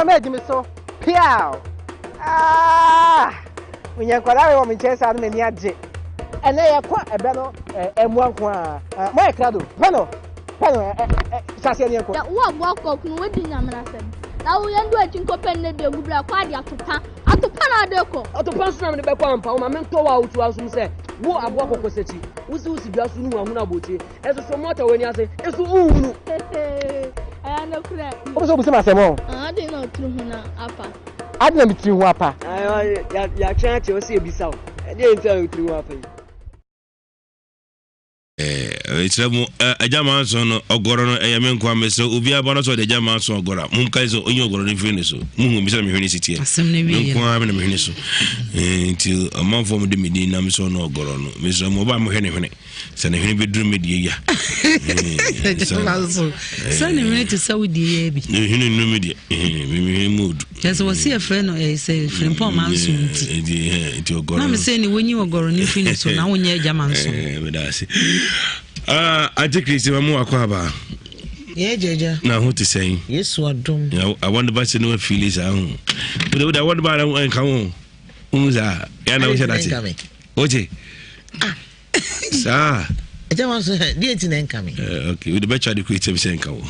Mama gye me so. Piaw! Ah! Menya nkwadaa wei wɔ me nkyɛn saa no m'ani agye. Ɛnɛ yɛkɔ ɛbɛ no ɛmmoa nko a. Moayɛ krado. Pɛ no. Pɛ no hyɛ aseɛ ne yɛnkɔ. Wo aboa kɔk no wodi nyamena asɛm. Na wo yɛn do akyi nkɔpɛ nnɛ de agu bra kɔ ade atopa. Atopa na ade kɔ. Atopa nso na mede bɛkɔ ampa wo ma mentɔ wo a wotu asom sɛ wo aboa kɔkɔ sɛkyi. Wosi wo si dua so no hu ahunu abotire. Ɛso so mɔta w'ani ase nso wohunu. Ɛyɛ nokorɛ. Wopɛ sɛ wobisa me asɛm ɔ? Ade na ɔtiri ho na apa. Ade na metiri ho apa. Yɛatwɛn akyɛ wo sɛ yɛbisa wo. Ɛdeɛ nti a wotiri ho apa yi? Ɛkyerɛ mu agya manso no ɔgɔrɔ no ɛyɛ me nkoa mesrɛ obiara ba no sɛ ɔde agya manso ɔgɔrɔ a monkae sɛ ɔnyi ɔgɔrɔ no mfiri ne so muhu me sɛ na mehwene si teɛ me nkoa me na mehwene so nti ɔmanfoɔ mede me din nam sɛ ɔno ɔgɔrɔ no mesrɛ mu ɔba mohwɛ ne hwene sɛ ne hwene bɛduru me deɛ ya sɛ ne hwene te sɛ wo deɛ yɛ bi ne hwene nnuru me deɛ mehwene mu odu kyɛ sɛ wɔse yɛfrɛ no sɛ firimpɔ manso nti na me sɛ ne wɔnyi ɔgɔrɔ no mfiri ne so na wonyɛ agya manso meda ase ante kristi ma mo wakɔ aba na ho te sɛn yesu adom awɔde ba sɛ ne wafili saa ho wode wode awɔde ba nka ho wohu saa yɛna wohyɛ date wote ah. Saa. Ɛkyɛ wɔn so deɛ nti na ɛnka me. Eh, okay, wode bɛtwa de kɔ etiam sɛ nka wo.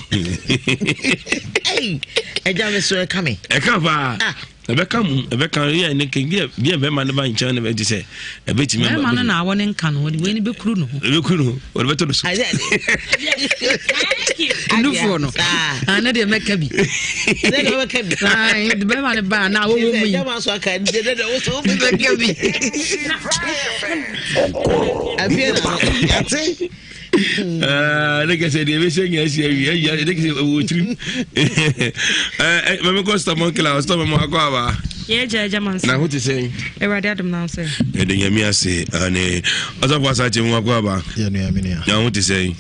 Ɛgya me so ɛka me. Ɛka paa. Ah. Ɛbɛka mu ɛbɛka yɛ ne ke deɛ deɛ bɛrima no ba nkyɛn no bɛgye sɛ ɛbɛtumi. Bɛrima no na awɔ ne nka no wɔde wei no bɛkuru no ho. Ɛbɛkuru no ho wɔde bɛtɔ no so. Nufoɔ no ah, ne deɛ mɛka bi. Ne deɛ mɛka bi. Bɛrima no ba na awɔ wɔ mu yi. Mɛka bi. Ne kɛsɛ deɛ ɛbɛsɛ nyina si awie awia ne kɛsɛ ɛwɔ tirim mame kɔ stɔmɔ kila stɔmɔ mu akɔ aba na ho te sɛn ɛde nyame ase ane ɔsɔfo asakye mu akɔ aba na ho te sɛn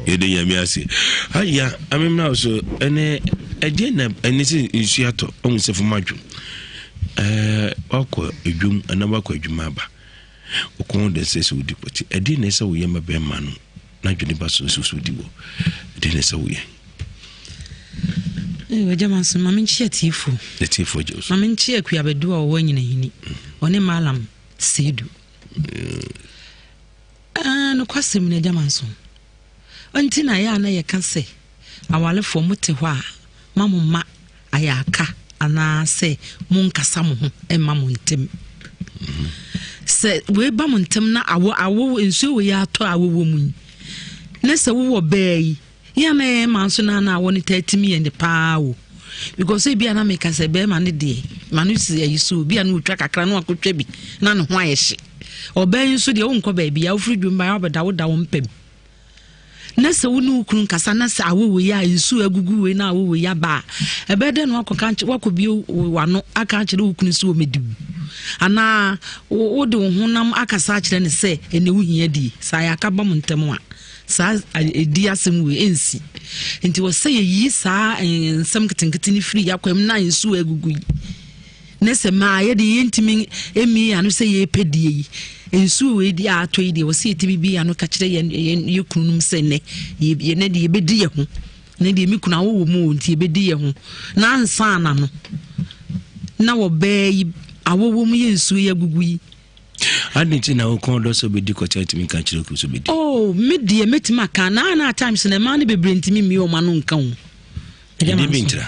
yɛde nyame ase aya amemna so ɛne ɛdeɛ na ɛne sɛ nsu atɔ ɔhu sɛ fom adwo wakɔ adwum anaa wakɔ adwuma aba Wo kɔn dɔ sɛ sɛ wodi pɔte. Ɛdeɛn na ɛsɛ woyɛ ma bɛrima no n'adwene ba so sɛ wodi wɔ? Ɛdeɛn na ɛsɛ woyɛ? Wagya ma so ma menkyia tiefo. Atiefo agye so. Ma menkyia Akuabadu a ɔwɔ Anyinahini. Ɔne Malam Seidu. Ah, nokwasɛm no agya ma nso. Nti na ɛyɛ a na yɛka sɛ awarefoɔ mote hɔ a ma mo mma ayɛ aka anaasɛ monkasa mo ho mma mo ntam. Sɛ wei ba mo ntam na awɔ awɔ nsuo wei atɔ a wowɔ mu yi na sɛ wowɔ bɛɛ yi yɛ na ɛyɛ ma nso na na awɔ no taa tumi yɛ ne paa o because ebi a na meka sɛ bɛrima no deɛ ma no si ayi so obi a na otwa kakra na wakɔtwa bi na ne ho ayɛ hye ɔbaa yi nso deɛ wonkɔ baabi a wofiri dwom ba wabɛda woda wo mpam Na sɛ wo ne wo kunu nkasa na sɛ awo wei a nsuo agugu wei na awo wei aba a, ɛbɛyɛ dɛ na wakɔka wakɔbie w'ano aka akyerɛ wo kunu sɛ ɔmɛdi wo anaa wode wo honam akasa akyerɛ no sɛ ɛnɛ wohia die. Sɛ ayɛ aka ba mo ntam a, saa ɛdi asɛm wei ɛnsi. Nti wɔ sɛ yɛyi saa nsɛm nketenkete no firi yɛakwam na nsuo agugu yi. Ne sɛ maa yɛ deɛ yɛntumi mmie yɛn ano sɛ yɛrepɛ die yi, nsuo wei deɛ a atɔ yi deɛ wɔsɛ yɛtumi bie yɛn ano ka kyerɛ yɛn yɛn yɛ kununom sɛ nnɛ yɛ yɛn deɛ yɛbɛdi yɛn ho ne deɛ me kunu awo wɔ mu o nti yɛbɛdi yɛn ho na ansa na no na wɔbɛɛ yi awɔwɔ mu yɛ nsuo yi agugu yi. Adi nti na wokɔn dɔ sɛ wobɛdi kɔtɛ ntumi nka kyerɛ kunu sɛ wobɛdi. Oh, me deɛ mɛtumi aka na na times na mmaa no bebree ntumi mmie wɔn ano nka o. Ɛdeɛ bi ntira.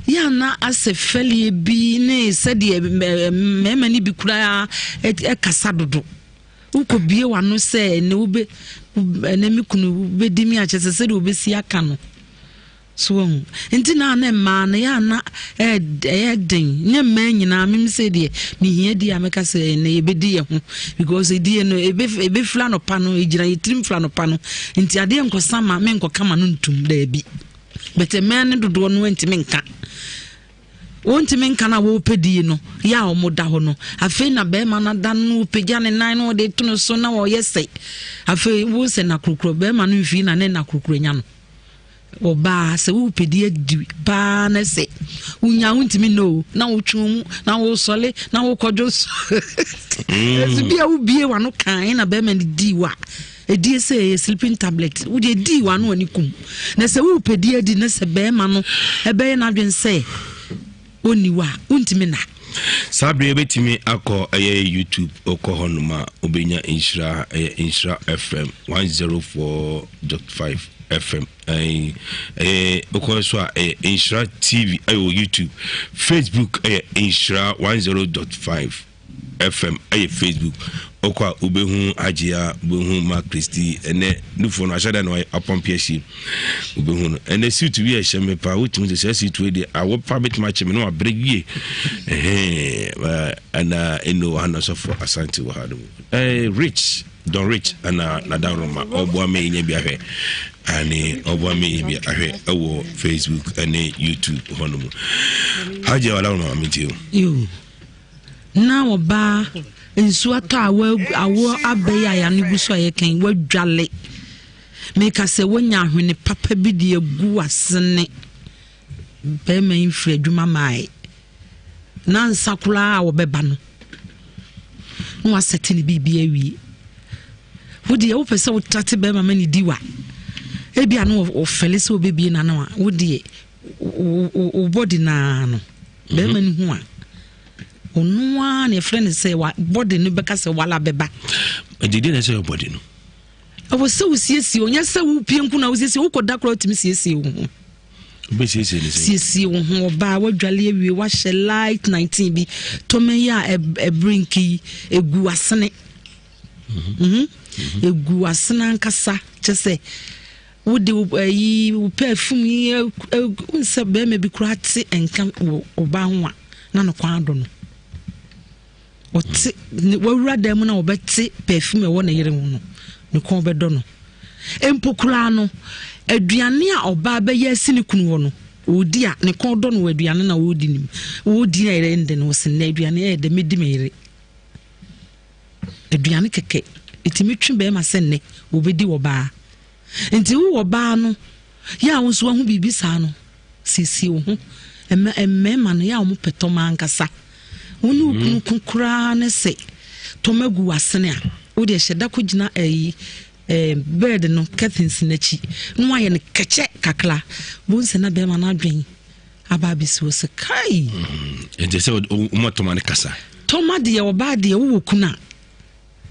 Yɛ ana asɛ fɛleɛ bi ne sɛdeɛ mmarima no bi koraa ɛkasa dodo. Wokɔbie w'ano sɛ ɛnɛ wobɛ ɛnɛ me kunu wobɛdi me akyɛ sɛ sɛdeɛ wobɛsi aka no. So wahu? Nti na na mmaa no yɛ ana ɛyɛ den. Nyɛ mmaa nyinaa mem sɛ deɛ mehia di a mɛka sɛ ɛnɛ yɛbɛdi yɛ ho because ɛdie no ɛbɛfiri anɔpa no ɛgyina yɛ tirim firi anɔpa no nti adeɛ nkɔsa ma menkɔka ma no ntum daabi. But mmaa no dodoɔ no ntumi nka. Wɔntumi nka no a wɔrepɛ die no yɛ a wɔda hɔ no afei na bɛrima no ada no wɔpagya ne nan na wɔde to no so na wɔyɛ sɛ afei wo sɛ nakorokoro bɛrima no mfii na ne nakorokoro nya no. Ɔbaa, sɛ wopɛ di adi paa na sɛ wonya wontumi nna o na wotwe mu na wosɔle na wokɔdwo so ɛso bi a wobie w'ano kan na bɛrima no dii wa ɛdie sɛ ɛyɛ sleeping tablet wode ɛdii w'ano ani kum na sɛ wopɛ di adi na sɛ bɛrima no ɛbɛyɛ n'adwene sɛ. Ɔnni hɔ a, wontumi nna. Saa bere yɛbɛtumi akɔ ɛyɛ YouTube okɔ hɔ nom a wobɛnya nhyira ɛyɛ nhyira FM 104.5 FM ɛyɛ okɔ so a ɛyɛ nhyira TV ɛyɛ wɔ YouTube Facebook ɛyɛ nhyira 10.5 FM ɛyɛ Facebook ɔkɔ a wobɛhu Agyea wobɛhu Mark Christie ɛnɛ nufoɔ no ahyɛ da na apɔmpe ahyi wobɛhu no ɛnɛ suit bi a ɛhyɛ me paa wotumi sɛ sɛ suit wei deɛ awɔ pa bɛtumi akyɛ me na wabrɛ yie ɛna ɛno wɔ ha na sɔfo Asante wɔ ha no mu Rich Don Rich ɛna Nadaroma ɔboa me nya bi ahwɛ ane ɔboa me nya bi ahwɛ ɛwɔ Facebook ɛne YouTube hɔ no mu Agyea Wadaroma mentie o. Na ɔbaa nsuo atɔ a awoɔ abɛ yi a yɛano gu so a yɛka yi wadwale meka sɛ wonya ahwene papa bi de agu w'asene bɛrima yi mfiri adwuma maae na nsa koraa a wɔbɛba no na wasɛte ne biribi awie wo deɛ wopɛ sɛ wotrate bɛrima ma ne di wa ebi a no wɔfɛle sɛ wobɛbie n'ano a wo deɛ wo bɔde naa no Bɛrima no hu a, ɔno ara na yɛfrɛ no sɛ wa bɔde no bɛka sɛ wala bɛba. Ɛdi deɛ na ɛsɛ yɛ bɔde no. Ɛwɔ sɛ wosiesie onyɛ sɛ wopie nko na wosiesie wokɔ da koraa wotumi siesie wo ho. Wobɛsiesie ne sɛ. Siesie wo ho ɔbaa wadwale awie wahyɛ light 19 bi tɔmɛ yi a ɛbere nki yi egu asene. Mhm. Egu asene ankasa kyɛ sɛ Wode wo ayi wo perfume yi wohu sɛ bɛrima bi koraa te nka wɔ ɔbaa ho a na ne kwan adɔ no ɔte wawura dan mu na ɔbɛte perfume ɛwɔ ne yere ho no ne kɔn bɛdɔ no mpo koraa no aduane a ɔbaa bɛyɛ asi ne kunu hɔ no ɔdi a ne kɔn dɔ no wɔ aduane na ɔredi no mu ɔredi na yere ndɛ no ɔsɛ nnɛ aduane ɛyɛ dɛ mɛdi me yere Aduane kɛkɛ, ɛtumi twe bɛrima sɛ nnɛ wɔbɛdi wɔ baa. Nti wo wɔ baa no, yɛ a wo nso wahu biribi saa no, siesie wo ho. Mmarima no, yɛ a wɔn pɛ tɔma ankasa. Wo ne wo mm. kunu ko koraa ne sɛ tɔma gu w'asene a, wo deɛ hyɛ da kɔgyina ayi eh, bed no curtains n'akyi na wayɛ no kɛkyɛ kakra. Bohu sɛ na bɛrima no adwen aba abɛsi hɔ sɛ kai. Nti sɛ woma tɔma no kasa. Tɔma deɛ ɔbaa deɛ wowɔ kunu a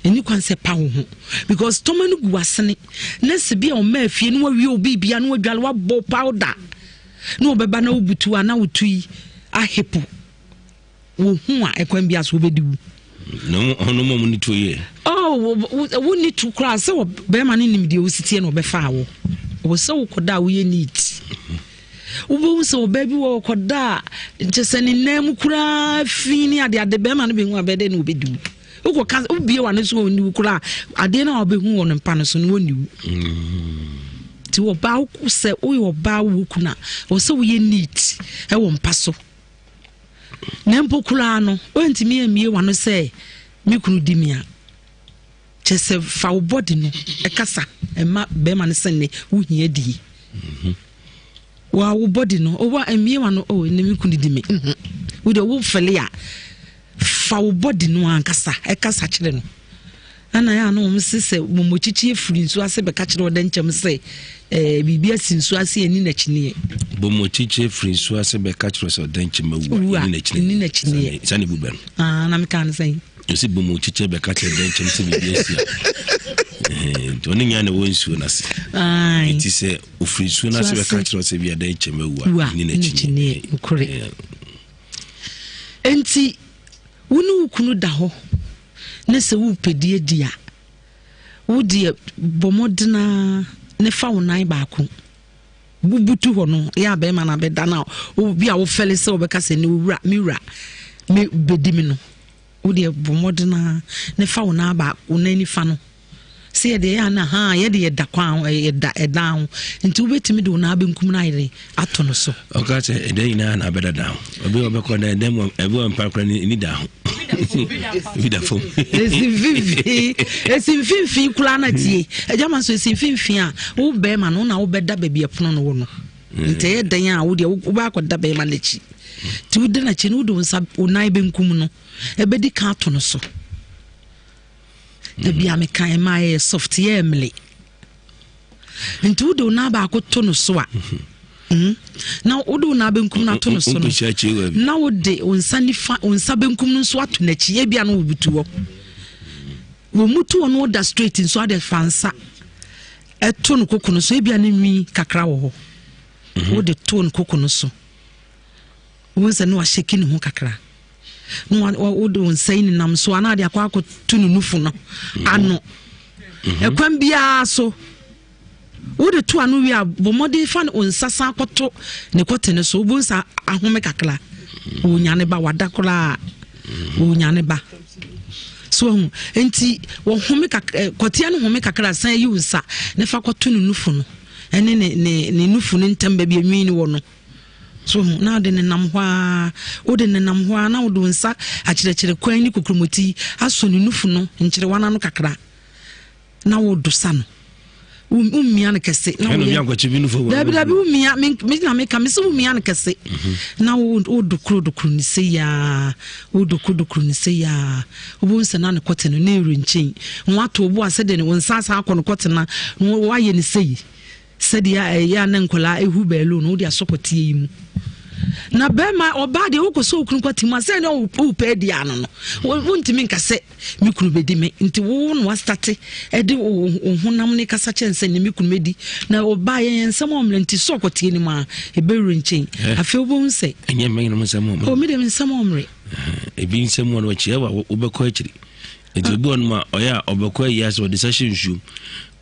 ɛni kwan sɛ pa wo ho because tɔma no gu asene na sɛ bi a ɔma afie na wawie obi bia na wadwale wabɔ powder na ɔbɛba na wobutu a na wotu yi ahepo Wɔhu a, ɛkwan bi so wobɛdi wu. Na ɔno mmom ne tuo yɛ. Oh, wo ne tu koraa sɛ bɛrima no nim deɛ wosi teɛ na ɔbɛfa wo. Wɔ sɛ wokɔda a woyɛ neat. Wobɛhu sɛ ɔbaa bi wɔ ɔkɔda a nkyɛ sɛ ne nan mu koraa fi ne adeade bɛrima no bɛhu a bɛyɛ dɛ na ɔbɛdi wo. Wokɔka wobie w'ano so ɔnni wo koraa adeɛ no a wobɛhu wɔ no mpa no so no wɔnni wo. Nti ɔbaa sɛ woyɛ ɔbaa wɔ kunu a wɔ sɛ woyɛ neat ɛwɔ mpa so. Na mpo koraa no, woantumi ammie w'ano sɛ me kunu di me a, kyɛ sɛ fa wo bɔde no ɛkasa ɛma bɛrima no sɛ nnɛ wohia die. Mhm. Wa wo bɔde no, ɔwɔ mmie w'ano, oh, ɛnɛ me kunu di me. Mhm. Wo deɛ wo fɛle a, fa wo bɔde no ankasa ɛkasa kyerɛ no. Ɛna yɛ a na wɔn se sɛ momokyikyi afiri nsuo ase bɛka kyerɛ ɔdɛ nkyɛm sɛ ɛɛ biribi asi nsuo ase ɛni n'akyiniɛ. Bomokyikyi afiri nsuo ase bɛka kyerɛ sɛ ɔdɛ nkyɛm awu a ɛni n'akyiniɛ. Ɛni n'akyiniɛ. Sani bu bɛ no. Aa na meka no sɛn. Yɛsi bomokyikyi bɛka kyerɛ ɔdɛ nkyɛm sɛ biribi asi a. Nti ɔne nyaa na ɛwɔ nsuo n'ase. Nti sɛ ofiri nsuo n'ase bɛka kyerɛ sɛ bi ɔdɛ nkyɛm awu a ɛni n'akyiniɛ. Nkorɛ. Nti wo ne wo kunu da hɔ. ne sɛ worepɛ di adi a, wo deɛ bɔ mmɔden ara ne fa wo nan baako bubutu hɔ no yɛ a bɛrima no abɛda no a obi a wofɛle sɛ wɔbɛka sɛ ne wura me wura me bɛdi me no wo deɛ bɔ mmɔden ara ne fa wo nan baako wo nan nifa no Sɛ yɛde ɛyɛ a na haa yɛde yɛda kwan ho yɛda ɛdan ho nti wobɛtumi de wo nan benkum no ayere ato no so. Ɔka sɛ ɛdan nyinaa na abɛda da ho obi a ɔbɛkɔ dan dan mu ɛbi wɔ mpa kora ne da ho ebi da fam. Esi mfimfini esi mfimfini koraa na tie agya ma nso esi mfimfini a wo bɛrima no na wobɛda baabi ɛpono no wɔ no nti ɛyɛ dan a wo deɛ wobɛ akɔda bɛrima n'akyi nti woda n'akyi no wode wo nsa wo nan benkum no ɛbɛdi kan ato no so. Da bi a meka ɛma ɛyɛ soft yɛ mmele nti wode wo nan baako to no so a mhm. Na wode wo nan benkum no ato no so no, na wode wo nsa nifa, wo nsa benkum no nso ato n'akyi, ebia no wobutu hɔ. Wɔn mutu hɔ no woda straight nso ade fa nsa ɛto no koko no so, ebia ne nwi kakra wɔ hɔ. Wode to no koko no so. Wohu sɛ na wahyɛki ne ho kakra. Na wode wo nsa yi nenam so anaa de akɔ akɔto ne nufu no ano. Ɛkwan biara so. Wode to ano wie a, bɔ mmɔden fa wo nsa san kɔto ne kɔte no so. Wobɛhu sɛ ahome kakra. Wɔnya ne ba, wada koraa. Wɔnya ne ba. So ahu. Nti wɔhome kakra, eh, kɔteɛ no home kakra san yi wo nsa na fa kɔto ne nufu no ɛne ne ne ne nufu no ntam baabi enwi no wɔ no. So ho na wode nenam hɔ ara, wode nenam hɔ ara na wode wo nsa akyerɛkyerɛ kwan ne kokuromoti asɔ ne nufu no nkyerewa no ano kakra. Na wodosa no womia no kɛse na woyɛ dabi dabi womia me na meka me sɛ womia no kɛse mhm. na wodokoro dokoro ne sɛ yaa wodokoro dokoro ne sɛ yaa wobɛhu sɛ na ne kɔte no na ɛwere nkyɛn na wato obo a sɛdeɛ ne wo nsa asa akɔ no kɔte na woayɛ ne sɛ yi Sɛdeɛ ɛyɛ a na nkwadaa ɛhu bɛɛloo no, wode asɔ kɔteɛ yi mu. Na bɛrima ɔbaa deɛ wokɔ sɛ okunu kɔte mu a sɛ ne wopɛ adi ano no, wontumi nka sɛ me kunu bɛdi me. Nti wo na wastate ɛde wo honam ne kasa kyɛn sɛ ne me kunu bɛdi. Na ɔbaa yɛn yɛn nsɛm ɔmmerɛ nti sɛ ɔkɔteɛ no mu a ɛbɛwura nkyɛn. Eh. Afei wobɛhu sɛ. Ɛnyɛ mmɛnyina mu nsɛm ɔmmerɛ. O me deɛ me nsɛm ɔmmerɛ. Ebi nsɛm wɔ no akyi ɛwɔ wobɛkɔ akyiri. Nti obi wɔ nom a ɔyɛ a ɔbɛkɔ ayi ase ɔde nsa hyɛ nsuom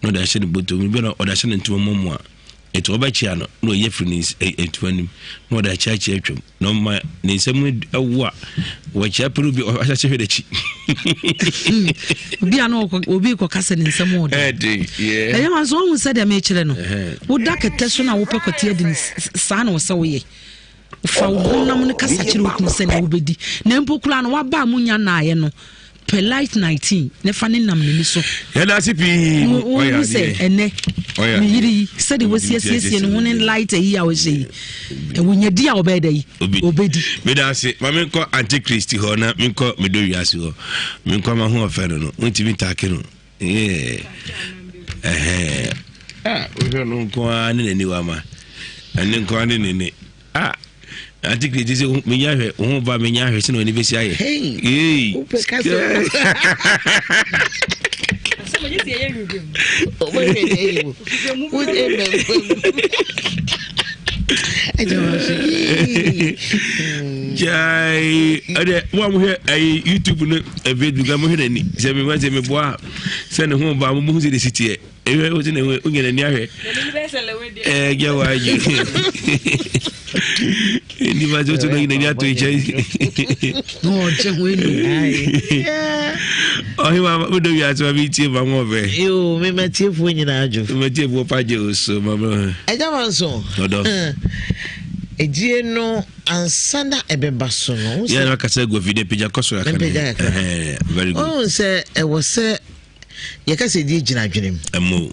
na ɔde ahyɛ ne bɔtɔ mu bi na ɔde ahyɛ ne ntoma mu a nti ɔbɛkyea no na ɔyi afiri ne ntoma no mu na ɔde akyeakyea atwam na ɔma ne nsa mu awu a wɔkyea pɛ no bi ɔhyɛ ase hwɛ n'akyi. Obi a na obi kɔka sɛ ne nsa mu ɔde. Ɛyɛ ma nso ɔhu sɛ deɛ mekyerɛ no woda kɛtɛ so na wopɛ kɔte adi saa na ɔsɛ woyɛ. Fa wo honam no kasa kyerɛ wo kunu sɛnea wobɛdi na mpo koraa no waba a monya nnaeɛ no pɛ light 19 na fa ne nam n'ani so. Yɛda ase pii. Wohu sɛ ɛnɛ ne yere yi sɛdeɛ wɔsiasiesie ne ho ne light ayi a ɔhyɛ yi ɛwɔ di a ɔbɛyɛ dɛ yi ɔbɛdi. Meda ase ma menkɔ antichrist hɔ na menkɔ medɔ wiase hɔ menkɔ ma ho ɔfɛ no no wontumi ntaake no. Ah, wohwɛ no nko ara ne n'ani wa ma ɛne nko ara ne n'ani ah ante kireti sɛ menya hwɛ wo ho ba menya hwɛ sɛ na w'ani bɛsi ayɛ ei Jai, ɛdɛ mo a mohwɛ ɛyi YouTube no Facebook a mohwɛ n'ani sɛ mema sɛ meboa a sɛ ne ho ba mo hu sɛ ne si teɛ ɛhwɛ wo sɛ ne ho wonya n'ani ahwɛ ɛɛ gya wa agye nipa sɛ wotu no n'ani ato nkyɛn na ɔgye ho enu ɔhema wodɔ wiase ma mentie ma ho ɔfɛ yo mematiefoɔ nyinaa dwo mematiefoɔ pa gye wo so ma ɛgya ma nso ɔdɔ ɛgyie no Ansa na ɛbɛba so no, wohu sɛ. Yɛn akasa agu afidie pagya kɔ soro aka ne. Mpagya kakra. Very good. Wohu sɛ ɛwɔ sɛ yɛka sɛ ɛdi gyina adwene mu. Ɛmo.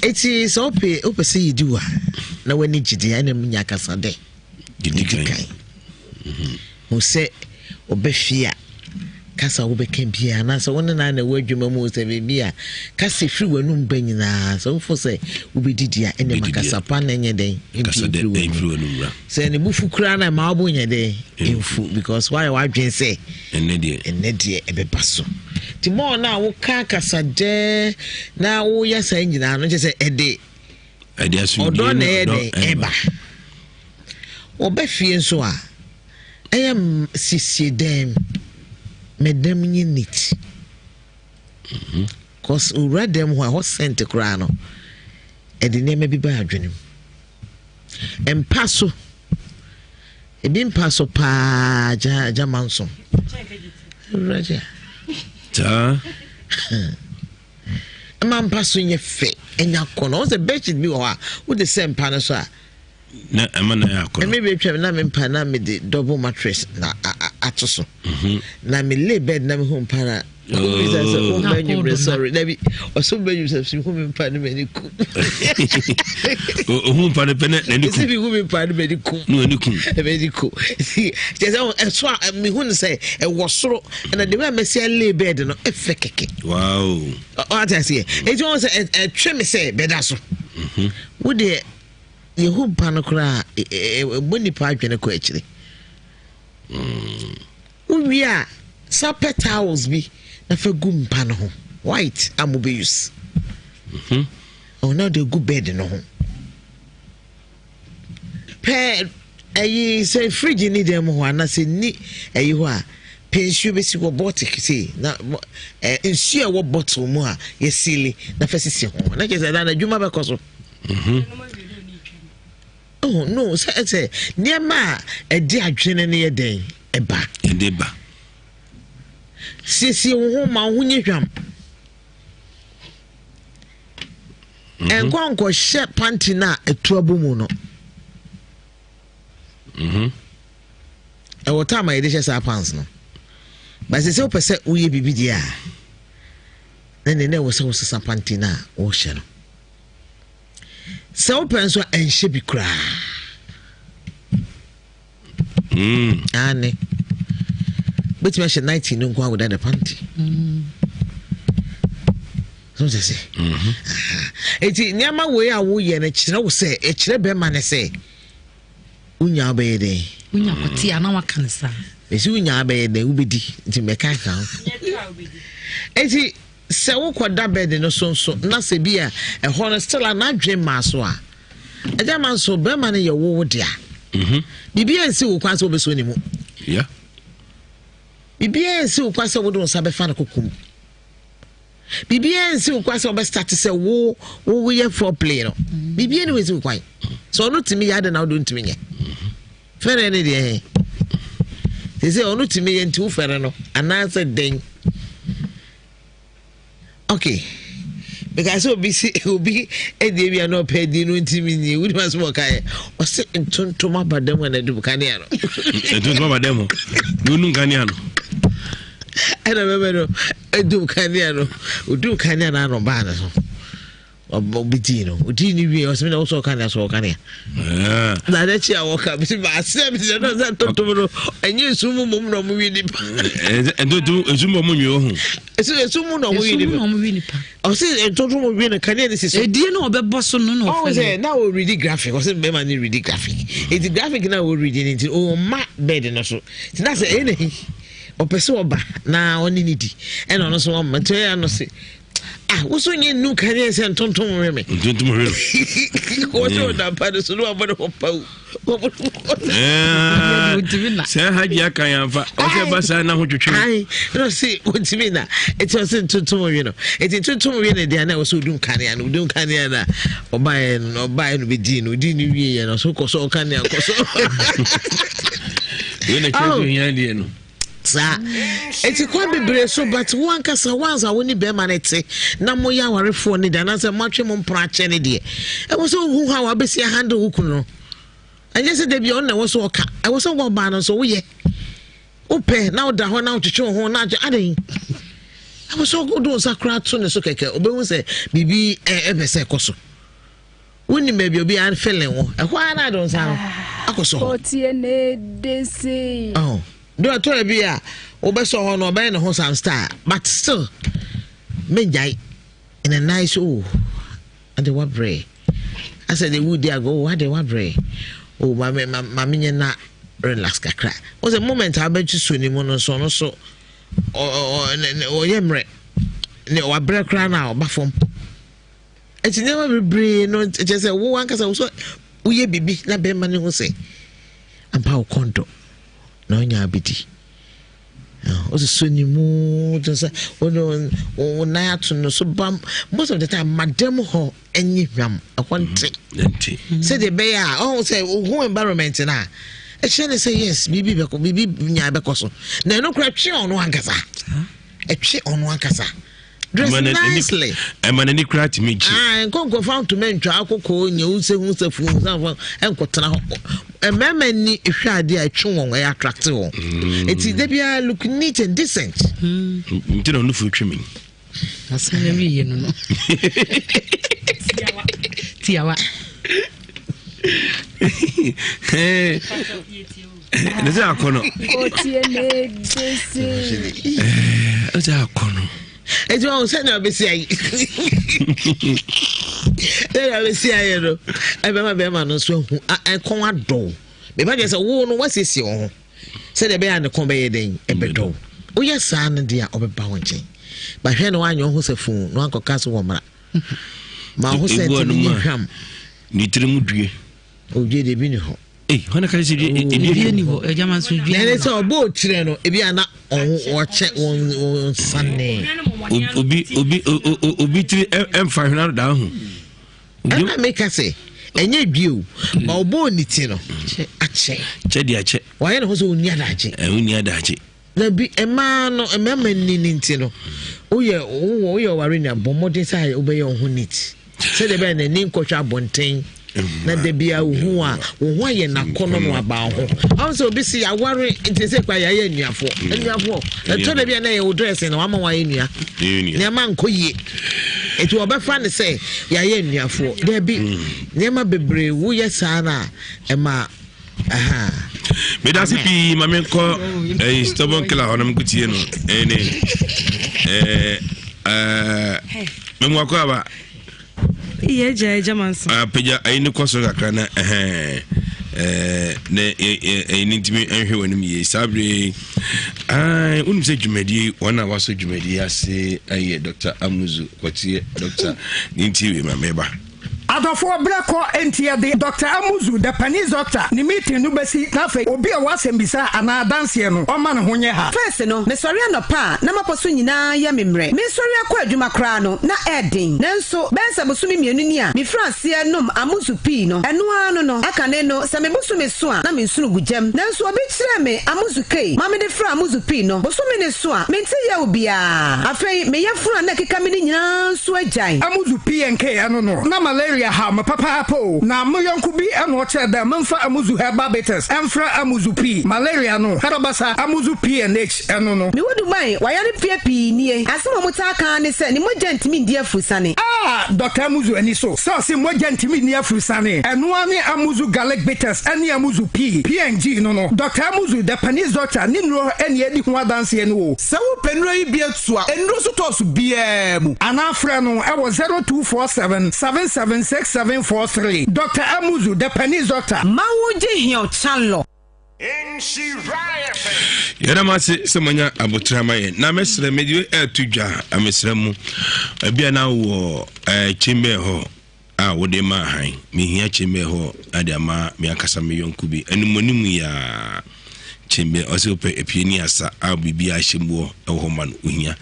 Eti sɛ wopɛ wopɛ sɛ yɛdi wa na w'ani gye deɛ ɛna mu nya kasa dɛ. Didi kan. Hu sɛ ɔbɛ fie a kasa wobɛka biara anaasɛ wo ne no na ɛwɔ adwuma mu sɛ biribi a kasa firi w'anum ba nyinaa sɛ wofo sɛ wobɛdidi a ɛne ma kasa pa na ɛnyɛ dɛn mfiri w'anum sɛ ne bufu koraa na ɛma wobɔ nyɛ dɛn mfu because woayɛ w'adwene sɛ ɛnɛ deɛ ɛbɛba so nti mɔɔ no a woka kasa dɛɛ na woyɛ saa nyinaa no kyɛ sɛ ɛde ɔdɔ na ɛyɛ dɛn ɛba wɔbɛ fie nso a Ɛyɛ siesie dɛm ma dɛm nyɛ neat. Cause owura dɛm hɔ a ɛhɔ scent koraa no ɛde nneɛma bi ba adwene mu. Mpa so ebi mpa so paa gya gya manso. Owura gya. Saa. Ɛma mpa so nyɛ fɛ ɛnya kɔnɔ. Wɔn sɛ bedsheet bi wɔ hɔ a wode sɛ mpa no so a. Na ɛma na yɛ akɔnɔ. Ɛmi bi atwam na me mpa na me de double mattress na ato so. Mhm. Na me lay bed na me hu mpa na. Obi sɛ sɛ o mɛ nwumire sɔre dabi ɔsɔ mɛ nwumire sɛ hu mi mpa ne mɛ ni kum. Ohun mpa ne pɛ ne n'ani kum. Esi mi hu mi mpa ne mɛ ni kum. Ne ni kum. Mɛ ni kum. Kyerɛ sɛ ɛso a mi hu ne sɛ ɛwɔ soro ɛna de wɛ mɛ si lay bed no ɛfɛ kɛkɛ. Wow. Ɔte aseɛ eti wɔn sɛ ɛtwe mi sɛ bɛda so. Mhm. Wo deɛ. Yɛhu mpa no koraa ɛbɔ nipa adwene kɔ akyire. Wowie a sa pɛ towels bi na fa gu mpa no ho white a mo bɛ use. Mhm. Ɔno de gu bed no ho. Pɛ ɛyi sɛ fridge ni dan mu hɔ anaasɛ ni ɛyi hɔ a pɛ nsuo bɛsi hɔ bottle sei na ɛ nsuo a ɛwɔ bottle mu a yɛsili na fa sisi ho na kyerɛ sɛ ɛda no adwuma bɛkɔ so. Mhm. Oh no sɛ sɛ nneɛma a ɛde adwene no yɛ dɛn ɛba. Ɛde ba. Siesie wo ho ma wo ho nyɛ hwam. Mhm. Ɛnkɔ nkɔhyɛ panty no a ɛtu abɔ mu no. Mhm. Ɛwɔ time a yɛde hyɛ saa pants no. But sɛ sɛ wopɛ sɛ woyɛ biribi deɛ a, na ne na ɛwɔ sɛ wosesa panty no a wohyɛ no. Sɛ wopɛ nso a ɛnhyɛ bi koraa. Mm. Ane. Bɛtumi ahyɛ nightie no nko without the panty. Mm. So sɛ sɛ. Mm-hmm. Eti nneɛma wei a woyɛ no kyerɛ wo sɛ ɛkyerɛ bɛrima no sɛ wonya wobɛyɛ dɛn. Wonya kɔte a na waka no saa. Ɛsi wonya wobɛyɛ dɛn wobɛdi nti mɛka ka ho. Eti Sɛ wokɔda bed no so nso na sɛ bi a ɛhɔ no still a n'adwene mmaa so a, agya ma nso bɛrima no yɛ wo wo dea. Mhm. Biribiara nsi wo kwan sɛ wobɛsɔ ne mu. Biribiara nsi wo kwan sɛ wode wo nsa bɛfa no koko mu. Biribiara nsi wo kwan sɛ wobɛstarte sɛ wo woyɛ foreplay no. Mm. Biribiara ne wɔnsi wo kwan. Sɛ ɔno tumi yɛ ade na wode ntumi nyɛ. Mm-hmm. Fɛrɛ ne deɛ he. Sɛ sɛ ɔno tumi yɛ nti wo fɛrɛ no anaasɛ dɛn. Okay. Because sɛ obi si obi edi ebi a na ɔpɛ adi no ntumi nyi wuli ma so ɔka yɛ ɔsɛ ntontom aba dɛm na ɛdum kanea no. Ntontom aba dɛm na onum kanea no. Ɛna bɛbɛ no edum kanea no odum kanea no ano baa ne so. Obi dii no odii ne wie ɔsɛ mi na wosɔ ɔka nea sɔ ɔka nea na ade kyi a wɔka bi ma asɛ bi sɛ sɛ ntontom no ɛnyɛ esu mu mom na ɔmo wi nipa ntontom esu mu ɔmo nwi ohu esu esu mu na ɔmo wi nipa ɔmo wi nipa ɔsɛ ntontom wi no kanea ne si so edie na ɔbɛbɔ so no na ɔfɛ ɔsɛ na ɔredi graphic ɔsɛ bɛrima ne redi graphic eti graphic na ɔredi ne nti ɔma bed no so ti na sɛ ɛyɛ na hi ɔpɛ sɛ ɔba na ɔne ne di ɛna ɔno nso ɔma nti ɔyɛ ano se ah woso nyɛ nnu kanea sɛ ntontom we me ntontom we no wɔsɛ ɔda mpa no so ne wabɔ ne ho pawu sɛ hagye aka yɛ amfa ɔsɛ ba saa na ho twetwe ɛna ɔse wɔntumi na ɛti ɔse ntontom we no ɛti ntontom we no deɛ na ɛwɔ sɛ ɔdum kanea no ɔdum kanea no a ɔbaeɛ no ɔbaeɛ no bɛdii no ɔdii no wieɛ no ɔso kɔ so ɔkanea kɔ so wei na kyerɛ sɛ ohia deɛ no Saa. Eti kwan bebree so but wo ankasa once a wo ne bɛrima no te na moyɛ awarefoɔ ne deɛ anaasɛ moatwe mo mpena akyɛ ne deɛ ɛwɔ sɛ wohu how a wobɛsi ahandle wo kunu no. Ɛnyɛ sɛ da bi ɔno na ɛwɔ so ɔka ɛwɔ sɛ wɔ ɔbaa no nso woyɛ wopɛ na woda hɔ na wotwetwe wo ho na adwe adɛn ɛwɔ sɛ wode wo nsa koraa to ne so kɛkɛ ɔbɛhu sɛ biribi ɛpɛ sɛ ɛkɔ so. Wonim baabi obi a feeling wɔ ɛhɔ ara na ade nsa no akɔ sɔ hɔ. Ɔtie ne de se. Oh, do ɛtɔ bi a wobɛsɔ hɔ no ɔbɛyɛ ne ho some style but still mengyae in a nice oh ade wabrɛ asɛ de wudi agorɔ oh ade wabrɛ oh maame maame nyɛ na relax kakra wọ́n sɛ moment a wobɛtwi so ne mu no nso ɔno so ɔyɛ mmerɛ ne wabrɛ koraa na ɔba fam. Enti nneɛma bebree no kyerɛ sɛ wo ankasa wo sɛ woyɛ biribi na bɛrima no hu sɛ ampa wo kɔn dɔ na ɔnya abɛdi. Wososɔ ne mu te sɛ wode wo nan ato no so bam most of the time madam hɔ nye hwam ɛhɔ nte mm-hmm. sɛdeɛ ɛbɛyɛ a ɔho sɛ wohu environment no a ɛkyerɛ ne sɛ yes biribi bɛkɔ biribi nya bɛkɔ so na ɛno kora twe ɔno ankasa ɛtwe ɔno ankasa Dress nicely. Ɛma n'ani koraa tumi gye. Ah, nkɔ nkɔfa ntoma ntwa akokɔ nyɛ wo sɛ hu sɛ funu nsanfa nkɔtena hɔ. Mmarima ni hwɛ adeɛ a ɛtwe wɔn ɛyɛ attract wɔn. Mm. Eti de biara look neat and decent. Mm. Nti na ɔno twe mi. Asɛm na wi yɛ no no. Tiawa. Ne sɛ akɔnɔ. Ɛsɛ akɔnɔ. Eti wɔn sɛ na ɔbɛsi ayi. Ɛna bɛsi ayɛ no ɛbɛma bɛrima no nso ahu ɛkɔn adɔw. Meba deɛ sɛ wo no wasiesie wo ho sɛdeɛ ɛbɛyɛ a ne kɔn bɛyɛ dɛn ɛbɛdɔw. Woyɛ saa no deɛ a ɔbɛba wo nkyɛn. Bahwɛ na woanyɛ wo ho sɛ fuu na wankɔka so wɔ mmara. Ma wo ho sɛ ntumi nyɛ hwam. Ne tiri mu due. Odue deɛ ebi ni hɔ. Ei, hɔn ka sɛ due ebi ni hɔ. Ɛgya ma nso due. Na ɛne sɛ ɔbɔ okyerɛ no ebi ana ɔkyɛ wɔn wɔn sane. Obi obi obi tiri ɛmfa hwena da ho. Ɛna meka sɛ ɛnyɛ due o, ma ɔbɔ ne ti no akyɛ. Kyɛ di akyɛ. Wayɛ ne ho sɛ ɔnni adagye. Ɔnni adagye. Dabi, mmaa no, mmarima nni ne nti no, woyɛ wowɔ woyɛ ɔware nua bɔ mmɔden sɛ wobɛyɛ wo ho neat sɛdeɛ ɛbɛyɛ n'ani nkɔhwɛ abɔnten na da bia wohu a wo ho ayɛ n'akɔnɔ no aba ho ɔn sɛ obi si aware nti sɛ kpa yɛayɛ anuafoɔ anuafoɔ ɛtɔ da bi a na ɛyɛ wo dressing na wama wayɛ nua nneɛma nkɔ yie nti wɔbɛfa no sɛ yɛayɛ anuafoɔ dabi nneɛma bebree woyɛ saa no a ɛma medase pii ma menkɔ ɛyi stubborn killer hɔ na menkɔtie no ɛne memu akɔ aba pagya ayi ne kɔ so kakra na ɛhɛn na ɛyi ne ntumi nhwɛ w'anim yie saa bere wonim sɛ dwumadie wɔn a wasɔ dwumadie ase ɛyɛ Dr. Amuzu kɔteɛ Dr. ne nti wei ma meba Adɔfoɔ berɛ kɔ enti yɛde Doctor Amuzu, the Panese Doctor, ne meeting no bɛsi na afei obi a ɔwɔ asɛmbisa anaa adanseɛ no ɔmma ne ho nyɛ ha. First no, mesɔre anɔpa a na m'apɔ so nyinaa yɛ me mmerɛ. Meresɔre akɔ adwuma koraa no, na ɛyɛ den. Nanso, bɛyɛ sɛ bosome mmienu ni a mefiri aseɛ nom Amuzu pii no, ɛno ara no no, ɛkane no, sɛ me bosome so a, na me nsono gu gyam. Nanso obi kyerɛɛ me Amuzu Kei ma mede fraa Amuzu pii no. Bosome no so a, mente yaw biara. Afei, me yafunu a na ɛkeka me no nyinaa nso agyae. Amuzu PNK ɛno no, na malaria haw me papaapa o. Na mo yɔnko bi na ɔkyerɛ dɛ memfa Amuzu Herbal Bitters mfra Amuzu P, malaria no, Harabasa, Amuzu PNH ɛno no. Mewɔ Dubai, wayare mfeɛ pii nie. Asɛm a wɔtaa ka ara ne sɛ ne mogya ntumi ndi afurusane. Ah! Dɔkta Amuzu ani so sɛ ɔse mogya ntumi nni afurusane. Ɛno ara ne Amuzu Garlic Bitters ne Amuzu P, PNG no no. Dɔkta Amuzu, the Panese Doctor, ne nnuro na edi ho adanseɛ no o. Sɛ wopɛ nnuro yi bi atu a, nnuro sotɔɔso biara mu. Anaa frɛ no wɔ 0247 77 6743. Doctor Amuzu, the Panese Doctor. Ma wo gye hiɔ chalɔ. Yɛda mo ase sɛ moanya aboterɛ ama yɛn na mɛsrɛ mede wei ɛreto dwa mesrɛ mo ebi a na wɔ eh, chamber hɔ a wode ma ahan mehia chamber hɔ ade ama me ankasa me yɔnko bi animuanim yɛ chamber ɔsɛ wopɛ epie ne asa a biribi ahyɛ mu wɔ ɛwɔ hɔ ma no ohia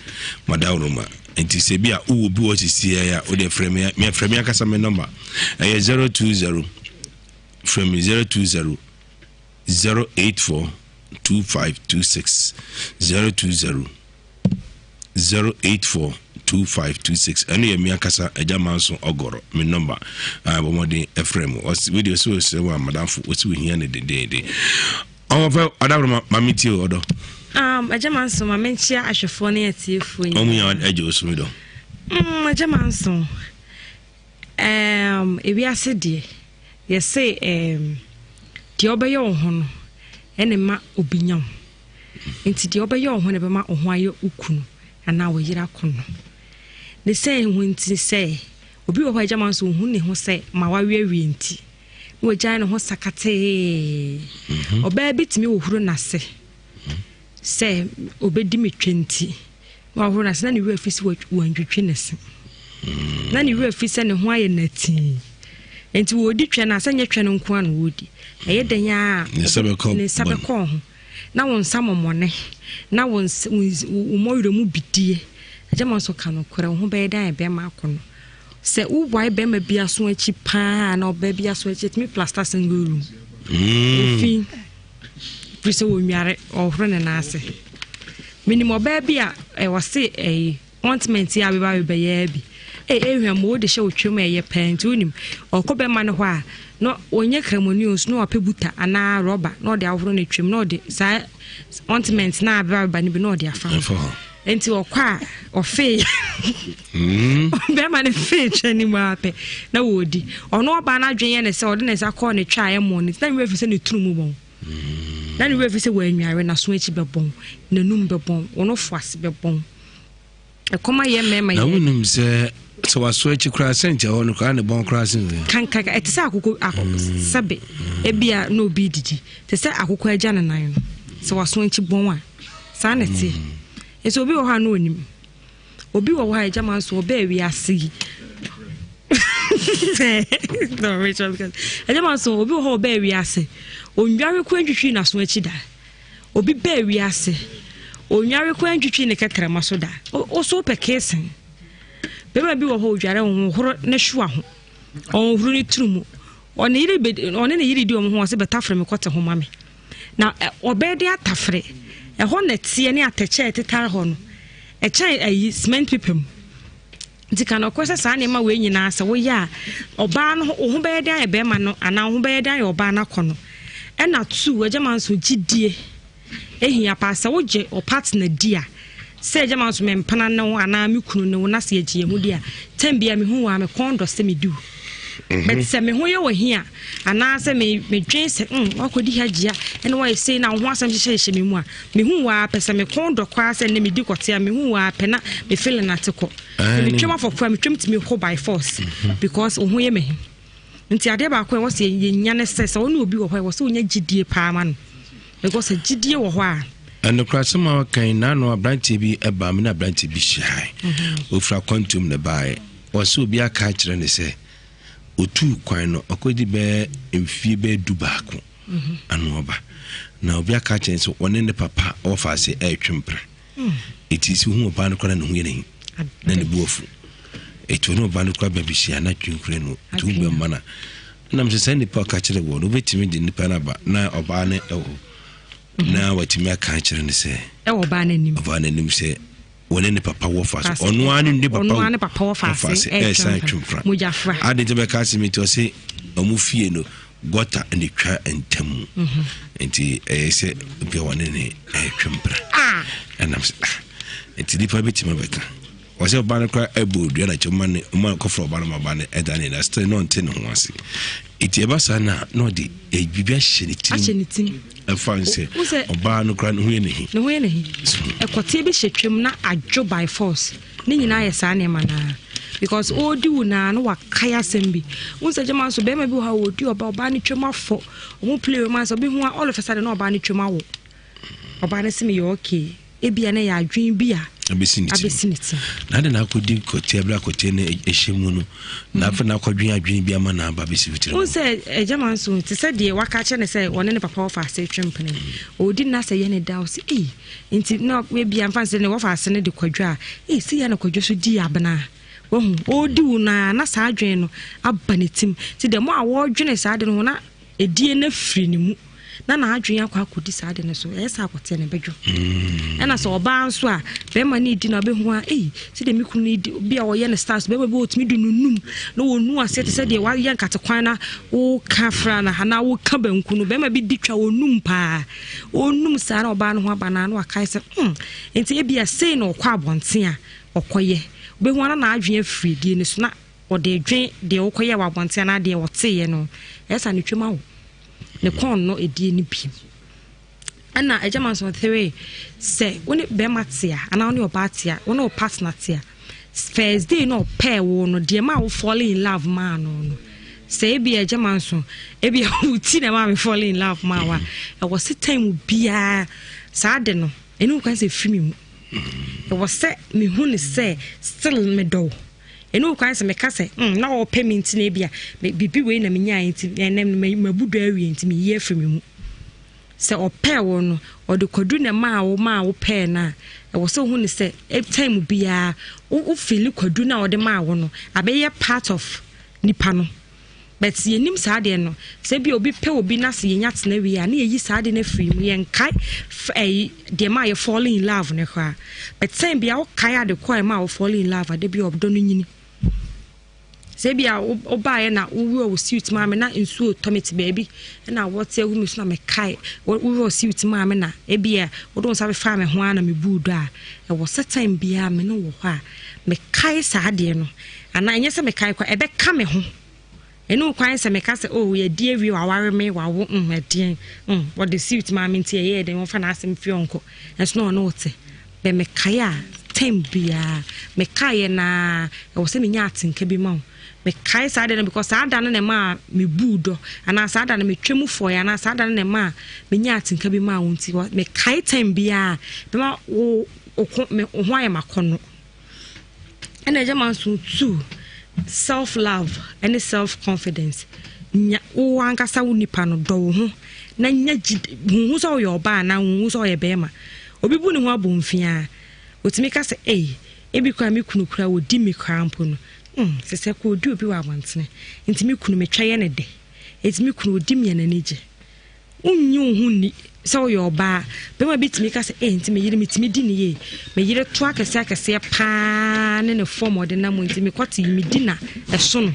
madaworoma nti sɛ bi a wowɔ bi wɔ sisi a wode frɛ me frɛ me ankasa me nɔmba ɛyɛ 020 frɛ me 020 084 2526 020 084 2526 ɛno yɛ me ankasa agya manso ɔgɔrɔ me nɔmba a bɔ mmɔden ɛfrɛ mu wei deɛ ɔsɛ ɔsrɛ mu a madamfo ɔsɛ ohia ne dendeenden ɔmɔfɛ ɔdaworo ma me tie ɔdɔ um, agya manso ma menkyia ahwɛfoɔ ne atiefoɔ nyinaa ɔmu yɛ agya ɔsumi dɔ mm, agya manso um, ewiase deɛ yɛse um, deɛ ɔbɛyɛ wo ho no ɛne ma obi nya wo Nti deɛ wobɛyɛ wo ho na ɛbɛma wo ho ayɛ wo kunu anaa wo yere akɔnnɔ. Ne sɛ ho nti sɛ obi wɔ hɔ a agya ma nso ohu ne ho sɛ ma waweawie nti na wagyae ne ho sakatee. Mhm. Ɔbaa bi tumi hohoro n'ase sɛ obɛdi me twɛ nti na wahoro n'ase na ne werɛ fi sɛ wantwitwi ne se. Mm. Na ne werɛ fi sɛ ne ho ayɛ natii. Nti wɔdi twɛ no a sɛ nyɛ twɛ no nko a na wɔdi. Ɛyɛ dɛn a ne nsa bɛkɔ ho. Na wo nsa mɔmɔne, na wo nsa wo mmɔwerɛ mu bidie. Agya ma nso ka nokorɛ, wo ho bɛyɛ dɛn ayɛ bɛrima akɔnnɔ. Sɛ wowae bɛrima bi aso akyi paa na ɔbaa bi aso akyi, ɛtumi plasta single room. Efi firi sɛ wɔnware, ɔhoro ne nan ase. Menim ɔbaa bi a ɛwɔ se ɛyi Ointment yi a beba bebɛyɛ bi. Ei ehwɛ mo wode hyɛ wo twam a ɛyɛ paa nti wonim ɔkɔ bɛma no hɔ a na ɔnyɛ kramoni o nso na wapɛ buta anaa rɔba na ɔde ahohoro ne twam na ɔde saa ointment na abeba beba no bi na ɔde afa ho nti ɔkɔ a ɔfee hmm. bɛrima no fee twɛ ne mu apɛ na wɔdi ɔno ɔbaa no adwene yɛ ne sɛ ɔde ne nsa kɔɔ ne twa a ɛmmɔ ne na ne werɛ fi sɛ ne tunu mu bɔn na ne werɛ fi sɛ wɔanware n'aso akyi bɛbɔn n'anum bɛbɔn wɔn fo ase bɛbɔn ɛkɔm ayɛ mmarima yɛ. Na wonim sɛ Sɛ waso akyi koraa sɛnkyɛ hɔ no koraa ne bɔn koraa sen wei. Kankan ɛte sɛ akoko akoko mm. sɛbe ebia na obi didi te sɛ akoko agya ne nan no sɛ waso akyi bɔn a saa na ɛte. Mm. Nso obi wɔ hɔ a na onim. Obi wɔ hɔ a agya ma nso ɔbɛɛ wiase yi. No, Rachel, because agya ma nso obi wɔ hɔ ɔbɛɛ wiase. Onware ko antwitwi n'aso akyi da. Obi bɛɛ wiase. Onware ko antwitwi ne kɛtrɛma so da. O so pɛ keesen. Bɛrima bi wɔ hɔ odware ɔnhohoro ne hyewa ho. Ɔnhohoro ne tiri mu. Ɔne yere ɔne ne yere di wɔn ho ɔse bɛtafere me kɔte ho ma me. Na ɔbɛyɛ de atafere. Ɛhɔ na ɛteɛ ne atɛkyɛ a ɛtetare hɔ no. Ɛkyɛn ayi cement paper mu. Nti ka nɔkorɛ sɛ saa nneɛma wei nyinaa sɛ woyɛ a ɔbaa no wo ho bɛyɛ den ayɛ bɛrima no anaa wo ho bɛyɛ den ayɛ ɔbaa no akɔ no. Ɛna tu agya ma nso gyidie ehia paa sɛ wogye wo partner di a sɛ agya ma nso me mpena ne wo anaa me kunu ne wo na sɛ yɛgye yɛn ho di a tɛm bia mehu wo a me kɔn dɔ sɛ medi wo. Mhm. But sɛ me ho yɛ wɔ hi a anaasɛ me medwen sɛ mm wakɔdi ha gyia ɛna wayɛ sei na wo ho asɛm hyehyɛ hyehyɛ me mu a mehu wo a pɛ sɛ me kɔn dɔ koraa sɛ nnɛ medi kɔte a mehu wo a pɛ na me feeling ate kɔ. Metwam afɔ koraa metwam tumi kɔ by force mhm. because wo ho yɛ me nti adeɛ baako a ɛwɔ sɛ yɛnya ne sɛ sɛ wo ne obi wɔ hɔ ɛwɔ sɛ wonya gyidie paa ma no because sɛ gyidie wɔ hɔ a Nokorasɛm a ɔka yi, n'ano aberanteɛ bi baa me ne aberanteɛ bi hyiae. Ɔfiri akwantuom na ɛbaeɛ. Ɔsɛ obi aka akyerɛ no sɛ ɔtuu kwan no ɔkɔdi bɛyɛ mfie bɛyɛ du baako ano ɔba. Na obi aka akyerɛ no sɛ ɔne ne papa wɔfa ase ɛretwe mpena. Ɛti sɛ ɔhu ɔbaa no koraa na ne ho yɛ n'ahi na ne bu afu. Ɛti ɔne ɔbaa no koraa bɛbɛhyia na twe nkura no nti wo bɛmma no a. Nam sɛ saa nipa ɔka kyerɛ wɔ no wobɛtumi de nipa no aba na ɔbaa no ɛwɔ na watumi aka akyerɛ no sɛ ɛwɔ ɔbaa no anim ɔbaa no anim sɛ wɔne ne papa wɔ fa so ɔno ara ne papa ɔno ara ne papa wɔ fa ase ɛsan twemfra mogyafra ade nti bɛka asɛm nti ɔse ɔmo fie no gɔta ne twa ntam mhm. nti ɛyɛ sɛ bia wɔne ne ɛtwempra ah. ɛnam sɛ ah nti nipa bɛtumi abɛka Ɔsɛ ɔbaa no koraa ɛbɔ odua na kyɛ ɔma ne ɔma kɔfrɛ ɔbaa no ma ɔbaa no ɛda ne na still na ɔnte ne ho ase. Eti ɛba saa na na ɔde eh, biribi ahyɛ ne tirim. Ahyɛ ne tirim. Ɛfa n sɛ ɔbaa no koraa ne ho yɛ ne hi. Ne ho yɛ ne hi. Ɛkɔteɛ bi hyɛ twam na adwo by force. Ne nyinaa yɛ saa nneɛma naa. Because ɔredi wo naa na wakae asɛm bi. Wo sɛ gyama nso bɛrima bi wɔ ha ɔredi ɔbaa ɔbaa no twam afɔ. Ɔmo play romance ɔbi ho a all of a sudden na ɔbaa no twam awo. Ɔbaa no sɛ meyɛ okay. Ebia na ɛyɛ adwene bi a abɛsi ne tirim. Na ade na akɔdi kɔteɛ berɛ akɔteɛ no ɛhyɛ mu no na afei na akɔdwen adwene bi ama na aba bɛsi wo tirim. Wohu sɛ agya ma nso te sɛ deɛ waka kyerɛ ne sɛ ɔne ne papa wɔfa ase twe mpena yi ɔdi nna sɛ yɛ ne da ɔsɛ ei nti na ebia mfa sɛ ne wɔfa ase no de kwadwo a ei sɛ yɛ na kwadwo so di abena a wahu ɔredi wo no a na saa adwene no aba ne tim nti dɛm a wɔredwene saa de no ho na Edie no afiri ne mu na n'adwene akɔ akɔdi saa ade no so ɛyɛ sɛ akɔteɛ no bɛdwo mm. ɛna sɛ ɔbaa nso a bɛrima no redi na ɔbɛhu a ei sɛdeɛ me kunu no di bi a ɔyɛ no stars bɛrima bi ɔtumi de no num na wɔnu aseɛ te sɛ deɛ wayɛ nkate kwan na woka fra no anaa woka banku no bɛrima bi di twa ɔnum paa ɔnum saa na ɔbaa no ho aba no na wakae sɛ hmm nti ebia sei na ɔkɔ abɔnten a ɔkɔyɛ wobɛhu ana n'adwene afiri die no so na Ɔde redwen deɛ wokɔyɛɛ wɔ abɔnten anaa deɛ ɔteeɛ no, ɛyɛ saa ne twam awo. Ne kɔn nnɔ ɛdie no bi. Ɛna agya ma nso ɔtheree sɛ wo ne bɛrima te a anaa wo ne ɔbaa te a, wo ne wo partner te a, first day na ɔpɛɛ wo no, deɛ maa wo fall in love maa no no, sɛ ebi agya ma nso, ebi wo ti na ɛmaa me fall in love maa wo a, ɛwɔ sɛ time biara saa de no, ɛne wo kwan sɛ ɛfiri me mu. Ɛwɔ sɛ mehu ne sɛ still medɔ wo. Ɛno wo kwan sɛ meka sɛ, mm, na ɔrepɛ me nti na ebia biribi wei na menyaeɛ nti, ɛnɛ mabu dɔ awie nti meyi afiri me mu. Sɛ ɔpɛɛ wo no, ɔde kwadu na ɛmaa wo maa wo pɛɛ no a, ɛwɔ sɛ wohu ne sɛ time biara wo feeli kwadu no a ɔde maa wo no abɛyɛ part of nipa no. But yɛnim saa adeɛ no, sɛ ebia obi pɛ obi na sɛ yɛnya tena wie a, na yɛyi saa adeɛ no afiri mu, yɛnkae ɛyi deɛ maa yɛ fall in love no koraa. But sɛn bia wokae ade kɔ a ɛmaa wo fall in love a, da bi ɔdɔ no nyini. Sɛ ebia wobaeɛ na wowura wo suit maa me na nsuo tɔ me te baabi na wɔte agu me so na mekae wowura wo suit maa me na ebia wode wo nsa bɛfaa me ho ara na mebuu dɔ a, ɛwɔ sɛ time biara me ne wɔ hɔ a mekae saa adeɛ no anaa ɛnyɛ sɛ mekae kwa ɛbɛka me ho ɛne wo kwan sɛ meka sɛ oh yɛdi awie waware me wawo mm ɛdeɛn mm wɔde suit maa me nti ɛyɛɛ dɛn wɔmfa n'asɛm firi ɔnkɔ ɛnso na ɔne wo te bɛ mekae a. Time biara mekaeɛ no ara ɛwɔ sɛ menya atenka bi ma wo. Mekae saa da no because saa da no na ɛmaa mebuu dɔ anaa saa da no metwa mu fɔeɛ anaa saa da no na ɛmaa menyaa atenka bi maa wo nti mekae time biara bɛma wo wo me wo ho ayɛ m'akɔnnɔ. Ɛna agya ma nso tu self love ɛne self confidence nya wo ankasa wo nipa no dɔ wo ho na nya gyi huhu sɛ ɔyɛ ɔbaa anaa huhu sɛ ɔyɛ bɛrima. Obi bu ne ho abomfiaa otumi ka sɛ ei ebi koraa me kunu koraa ɔdi me koraa mpo no Hmm, sesɛ kɔ odi obi wɔ abɔntene, nti me kunu metwa yɛ ne dɛ, nti me kunu odi me a n'ani gye. Wonnye wo ho nni sɛ woyɛ ɔbaa. Bɛrima bi tumi ka sɛ, eh, nti me yere metumi di ne yie. Me yere to akɛseɛ akɛseɛ paa ne ne fɔm ɔde nam nti mekɔte yi medi na ɛso no.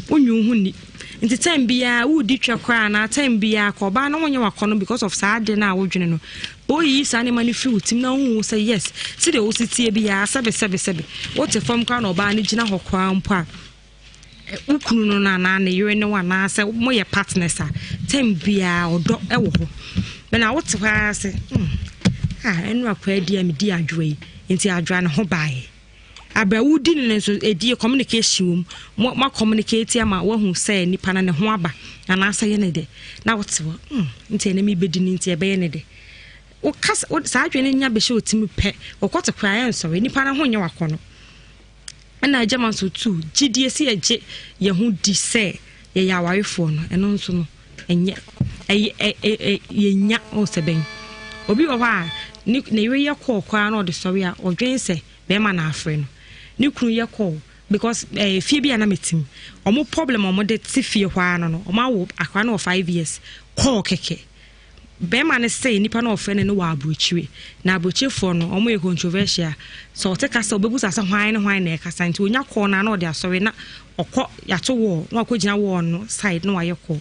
Wonnye wo ho nni. Nti time biara woredi twɛ koraa anaa time biara ka ɔbaa no ho nyɛ wakɔnɔ because of saa ade no a wodwene no. Woyiyi saa nneɛma no firi wo tirim na wohu sɛ yes, sɛdeɛ wosi teɛ biara sɛbe sɛbe sɛbe wote fam koraa na ɔbaa no gyina hɔ koraa mpo a wo kunu no no anaa ne yere ne wo anaasɛ moyɛ partners a time biara ɔdɔ wɔ hɔ. Bɛna wote hɔ ara sɛ hmm, ah, ɛno akoraa di a medi adwoa yi nti adwoa ne ho baeɛ. Aber a wodi no no nso, edie communication wɔ mu. Mo mo communicate ama wahu sɛ nipa no ne ho aba anaasɛ yɛ ne dɛ. Na wote hɔ, hmm, nti ɛnɛ mebɛdi no nti ɛbɛyɛ ne dɛ. Woka saa adwene no nya bɛhyɛ wo tirim pɛ, wɔkɔte koraa ɛnsɔre, nipa no ho nyɛ wakɔnɔ. Ɛna agya ma nso tu gyidie sɛ yɛgye yɛn ho di sɛ yɛyɛ awarefoɔ no, ɛno nso no ɛnyɛ ɛyɛ ɛ ɛ yɛnya ɔsɛ bɛn. Obi wɔ hɔ a ne ne yere yɛ kɔɔ koraa na ɔde sɔre a ɔdwen sɛ bɛrima na afrɛ no. Ne kunu yɛ call because eh, fie bi a na mete mu. Ɔmo problem a ɔmo de te fie hɔ ara no no, ɔmo awo akwadaa no wɔ 5 years, call kɛkɛ. Bɛrima no sɛ nipa na ɔfrɛ no no wɔ aburokyire. Na aburokyirefoɔ no, ɔmo yɛ controversial. Sɛ ɔte kasa, ɔbɛbusa sɛ hwan ne hwan na ɛkasa. Nti onya call na na ɔde asɔre na ɔkɔ yɛato wall na wakɔ gyina wall no side na wayɛ call.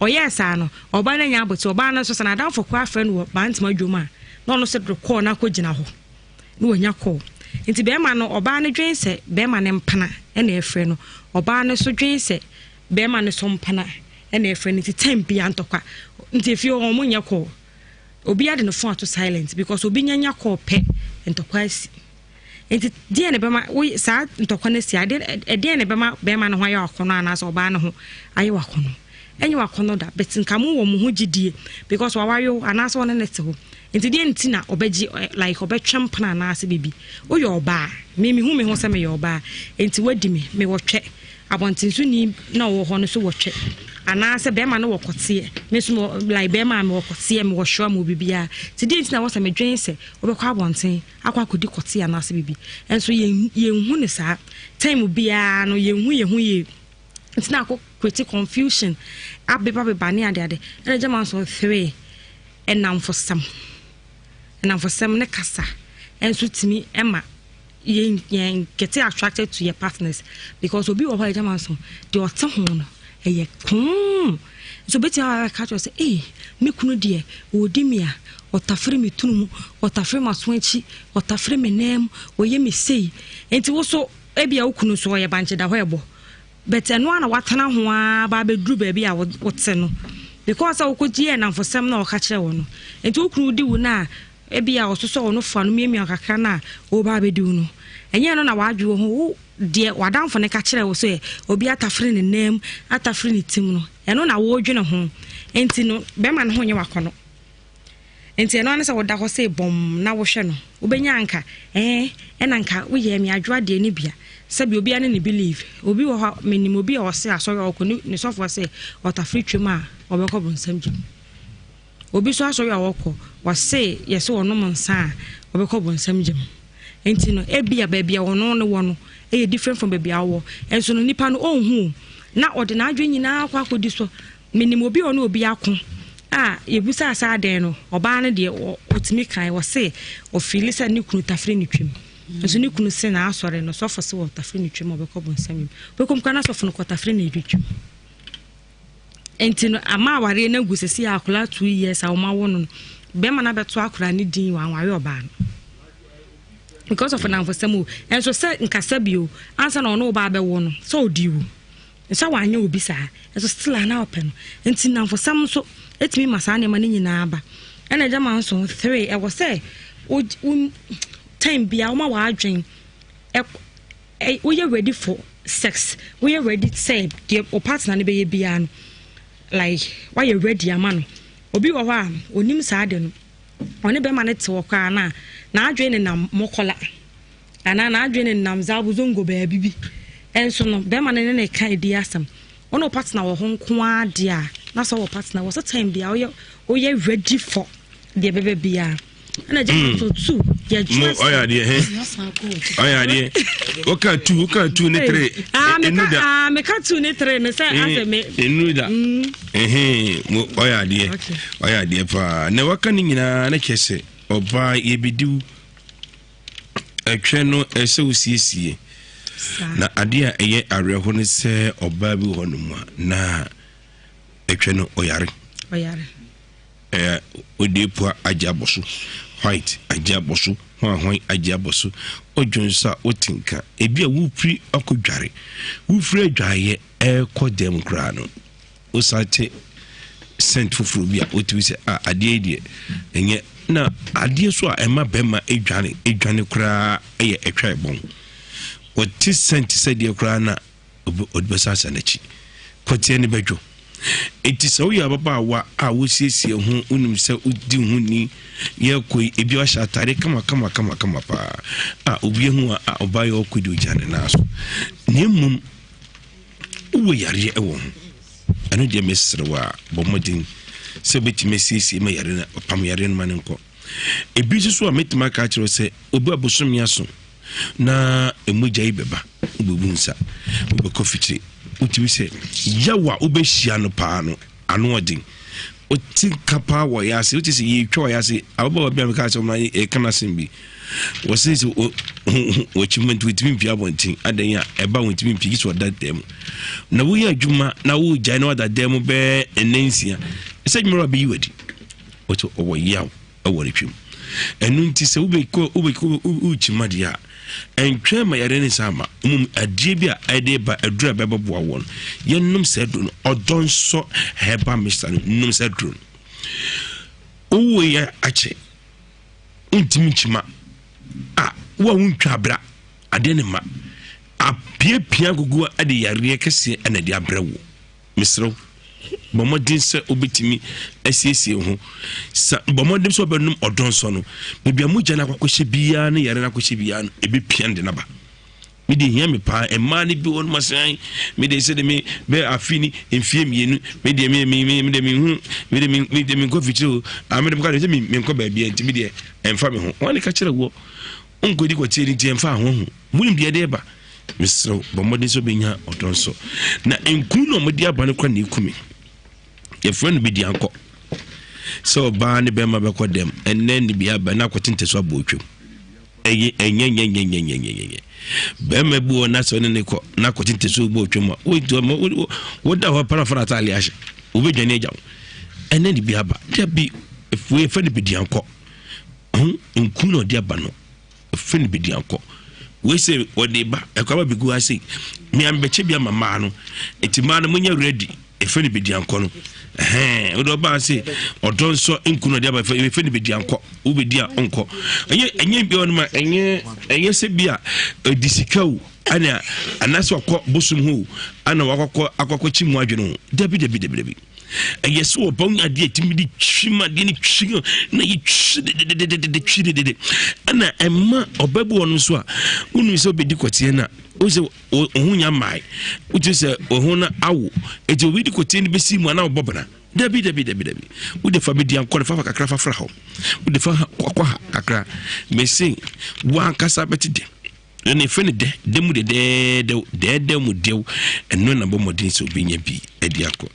Ɔyɛɛ saa no, ɔbaa no anya abotire. Ɔbaa no nso sɛ n'adamfo koraa frɛ no wɔ Bantama dwom a, na ɔno nso de call no akɔ gyina hɔ. Na wanya call. Nti bɛrima no, ɔbaa no dwen sɛ bɛrima no mpena na ɛfrɛ no. Ɔbaa no nso dwen sɛ bɛrima no so mpena na ɛfrɛ no. Nti time biara ntɔkwa. Nti efie hɔ wɔn nyɛ call. Obiara de ne phone ato silent because obi nya nya call pɛ ntɔkwa asi. Nti deɛ na ɛbɛma wo saa ntɔkwa no asi adeɛ ɛdeɛ na ɛbɛma bɛrima no ho ayɛ wakɔnɔ anaasɛ ɔbaa no ho ayɛ wakɔnɔ. Ɛnyɛ wakɔnɔ da but nka mo wɔ mo ho gyidie because waware wo anaasɛ ɔne ne te hɔ. Nti deɛ nti na ɔbɛgye like ɔbɛtwe mpena anaasɛ biribi. Woyɛ ɔbaa. Me mehu me ho sɛ meyɛ ɔbaa. Nti wadi me mewɔ twɛ. Abɔntensoni na ɔwɔ hɔ no so wɔ twɛ. Anaasɛ bɛrima no wɔ kɔteɛ. Me nso mewɔ like bɛrima a mewɔ kɔteɛ mewɔ hwewa mewɔ biribiara. Nti deɛ nti na ɛwɔ sɛ medwen sɛ wobɛkɔ abɔnten akɔ akɔdi kɔteɛ anaasɛ biribi. Nso yɛn yɛnhu no saa. Time biara no yɛnhu yɛn ho yie. Nti na akɔ create confusion abeba beba ne ade ade. Ɛna gyama nso three ɛnamfosɛm. Ɛnamfosɛm ne kasa nso tumi ma yɛn yɛn get attracted to your partners because obi wɔ hɔ a gyama nso deɛ ɔte ho no ɛyɛ koo. Nso obetumi aba abɛka kyerɛ sɛ ee me kunu deɛ ɔredi me a ɔtafere me tunu mu, ɔtafere m'aso akyi, ɔtafere me nan mu, ɔyɛ me sei. Nti wo so ebia wo kunu so ɔyɛ bankye da hɔ ɛbɔ. But ɛno ara na watena ho ara ba abɛduru baabi a wote no. Because sɛ wokɔgye nnamfosɛm na ɔka kyerɛ wo no. Nti wo kunu di wo no a, ebia ɔsosɔ wo no fa no miamia kakra no a ɔreba abɛdi wo no. Ɛnyɛ ɛno na wadwe wo ho. Wo deɛ w'adamfo no ka kyerɛ wo sɛ obi atafere ne nan mu, atafere ne tim no, ɛno na wodwene ho. Nti no, bɛrima no ho nyɛ w'akɔnnɔ. Nti ɛno ara ne sɛ woda hɔ sɛ bɔmm na wohwɛ no. Wobɛnya anka, ɛɛ, ɛna nka woyɛɛ me adwoa deɛ ne bia. Sɛbi obiara ne ne believe. Obi wɔ hɔ a, menim obi a ɔse asɔre a ɔkɔ ne ne sɔfoɔ se ɔtafere twam a ɔbɛkɔ bonsam gyam. Obi nso asɔre a ɔkɔ, ɔse yɛse ɔnom nsa a ɔbɛkɔ bonsam gyam. Nti no, ebia baabi a ɔno ne wɔ no ɛyɛ different from baabi a wowɔ. Nso no nipa no ɔnhu o. Na ɔde n'adwene nyinaa akɔ akɔdi so. Menim obi a ɔne obi ako a yɛbisaa sɛ adɛn no, ɔbaa no deɛ ɔtumi kae, ɔse ɔfiili sɛ ne kunu tafere ne twam. Nso ne kunu se n'asɔre no, sɔfo se wɔtafere ne twam a ɔbɛkɔ bonsam mu. Ɔbɛkɔ mu koraa na sɔfo no kɔtafere ne twam. Nti no ama awareɛ no agu sɛsi a akwadaa 2 years a wɔn awo no no, bɛrima no abɛto akwadaa no din wanware ɔbaa no. Because of nnamfosɛm o. Nso sɛ nkasa bio, ansa na ɔne wo ba abɛwo no, sɛ ɔdi wo. Nso wanyɛ obi saa, nso still a na ɔpɛ no. Nti nnamfosɛm nso etumi ma saa nneɛma no nyinaa ba. Ɛna agya ma nso three, ɛwɔ sɛ wo wo time biara woma w'adwen woyɛ ready for sex, woyɛ ready sɛ deɛ wo partner no bɛyɛ biara no, like woayɛ ready ama no. Obi wɔ hɔ a onim saa de no, ɔne bɛrima no te hɔ koraa no a, n'adwene nenam mɔkɔla anaa n'adwene nenam zaabo zongo baabi bi. Ɛnso no, bɛrima no ne ne ka edi asɛm. Wo ne wo partner wɔ hɔ nko ara deɛ a, na sɛ wɔ partner wɔ sɛ time biara woyɛ woyɛ ready for deɛ bɛbɛ biara. Ɛna gya to tu yɛ dress. Mo ɔyɛ adeɛ hɛn ɔyɛ adeɛ woka tu woka tu ne tere. Ah meka ah meka tu ne tere ne sɛ asɛ me. Enu da ɛhɛn mo ɔyɛ adeɛ ɔyɛ adeɛ paa na waka ne nyinaa ne kyɛ sɛ ɔbaa yɛbɛdiw ɛtwɛ no ɛsɛ wosiesie na adeɛ a ɛyɛ awerɛho ne sɛ ɔbaa bi wɔ hɔ nom a na ɛtwɛ no ɔyare. Ɔyare. Ɛɛ Odeepua agye abɔ so, White agye abɔ so, Hwanhwan agye abɔ so. Odwo nso a wote nka. Ebi a wofiri akɔdware, wofiri adwaeɛ ɛrekɔ dɛm koraa no, wosan te scent foforɔ bi a wotumi sɛ a adeɛ yi deɛ ɛnyɛ. Na adeɛ so a ɛma bɛrima edwane edwane koraa ɛyɛ ɛtwa ɛbɔn. Wɔte scent sɛ deɛ koraa na ɔde bɛsan asan n'akyi. Kɔteɛ no bɛdwo. Enti sɛ woyɛ ababaawa a wosiesie ho, wonim sɛ wodi ho ni, yɛkɔ yi, ebi wahyɛ atade kama kama kama kama paa a obi ahu a ɔbaa yɛ ɔkɔ di ogyina ne nan so. Na mmom wowɔ yareɛ wɔ ho. Ɛno deɛ mesrɛ wo a bɔ mmɔden sɛ wobɛtumi asiesie ma yareɛ no ɔpam yareɛ no ma no nkɔ. Ebi nso so a mɛtumi aka akyerɛ wo sɛ obi abosome aso na mogya yi bɛba, wobɛbu nsa, wobɛkɔ fikyire. Wotumi sɛ yaw a wobɛhyia no paa no ano ɔden. Wote nka paa wɔ yɛ ase, wote sɛ yɛtwa wɔ yɛ ase. Ababaawa bi a meka sɛ ɔma ɛka no asɛm bi. Wɔse sɛ wɔakyi mu nti wɔtumi mpia abɔnten. Adɛn a ɛba wɔntumi mpia gye sɛ ɔda dan mu. Na woyɛ adwuma na wogyae na wada dan mu bɛɛ ɛnɛ nsia. Sɛ adwuma wɔ bɛyi wadi. Wɔte ɔwɔ yaw. wɔ ne twam. Ɛno nti sɛ wobɛkɔ wobɛkɔ wokyima deɛ a, ɛntwɛn ma yare ne nsa ama. Mmom adeɛ bi a ɛde ba aduru a ɛbɛbɛboa wɔn. Yɛnnom saa aduro no. Ɔdɔ nsɔ herbal mixture no. Nom saa aduro no. Wowoeɛ akyɛ, wontumi nkyima a, wo a wontwa abra, adeɛ ne ma. Apiapia agugu a de yareɛ kɛseɛ na ɛde abrɛ wo. Mesrɛ wo, bɔ mmɔden sɛ wobɛtumi asiesie wo ho. Sa bɔ mmɔden sɛ wobɛnom ɔdɔ nsɔ no. Baabi a mogya no akɔkɔhyɛ biara ne yare no akɔhyɛ biara no, ɛbɛpia no de no aba. Me de hia me paa mmaa no bi wɔ no masan me de sɛ de me bɛ afi ni mfie mmienu me deɛ me me me de me hu me de me me de me nkɔ fikyire o ah me de me ka de sɛ me me nkɔ baabi a nti me deɛ ɛnfa me ho wɔn ne ka kyerɛ woɔ nkɔdi kɔtie ne nti ɛnfa ho ho Wonim deɛ ɛde reba? Mesrɛ wo, bɔ mmɔden sɛ wobɛnya ɔdɔ nso. Na nku na wɔde aba no kora na ɛku me. Yɛfrɛ no bediankɔ. Sɛ ɔbaa ne bɛrima bɛkɔ dɛm, ɛnnɛ ne bi aba na akɔte ntɛso abɔ otwam. Ɛyɛ ɛnyɛnyɛnyɛnyɛnyɛnyɛ. Bɛrima bi wɔ na sɛ ɔne ne kɔ na akɔte ntɛso bɔ otwam a, woda hɔ parafra ataale ahyɛ. Wobɛdwane agya wo. Ɛnnɛ ne bi aba. Dabi, yɛfrɛ no bediankɔ. Nku na ɔde aba no. Ɛfɛ no bɛdi ankɔ. Wei sɛ wɔde ba ɛkɔ aba bɛgu ha sei. Mea mebɛkyɛ bi ama mmaa no. Nti mmaa no monyɛ ready. Ɛfɛ no bɛdi ankɔ no. Ɛhɛn wode ɔbaa se ɔdɔ nsɔ nku no ɔde aba ɛfɛ no bɛdi ankɔ. Wobɛdi a ɔnkɔ. Ɛnyɛ ɛnyɛ bi ɔno ma ɛnyɛ ɛnyɛ sɛ bi a ɛdi sika o ɛna anaasɛ ɔkɔ bosom ho o ana wakɔkɔ akɔkɔ kyi mu adwene ho. Dabi dabi dabi dabi. Ɛyɛ sɛ ɔba wo adeɛ ɛtumi de twi ma adeɛ no twi na yɛ twi dedededede twi dedede ɛna ɛma ɔba bi wɔ no nso a wonu sɛ wobɛdi kɔteɛ no a wo sɛ wo ho nya mmae wotumi sɛ wo ho no awo ɛti obi di kɔteɛ no bɛsi mu anaa wobɔ bena dabi dabi dabi dabi wode fa bɛdi ankɔ no fafa kakra fafra hɔ wode fa kɔ ha kakra mese woankasa bɛte dɛ Ɛno yɛfrɛ no dɛ, dɛ mu dɛdɛɛdɛw, dɛɛdɛw mu dɛw. Ɛno na bɔ mmɔden sɛ wobɛnya bi de akɔ.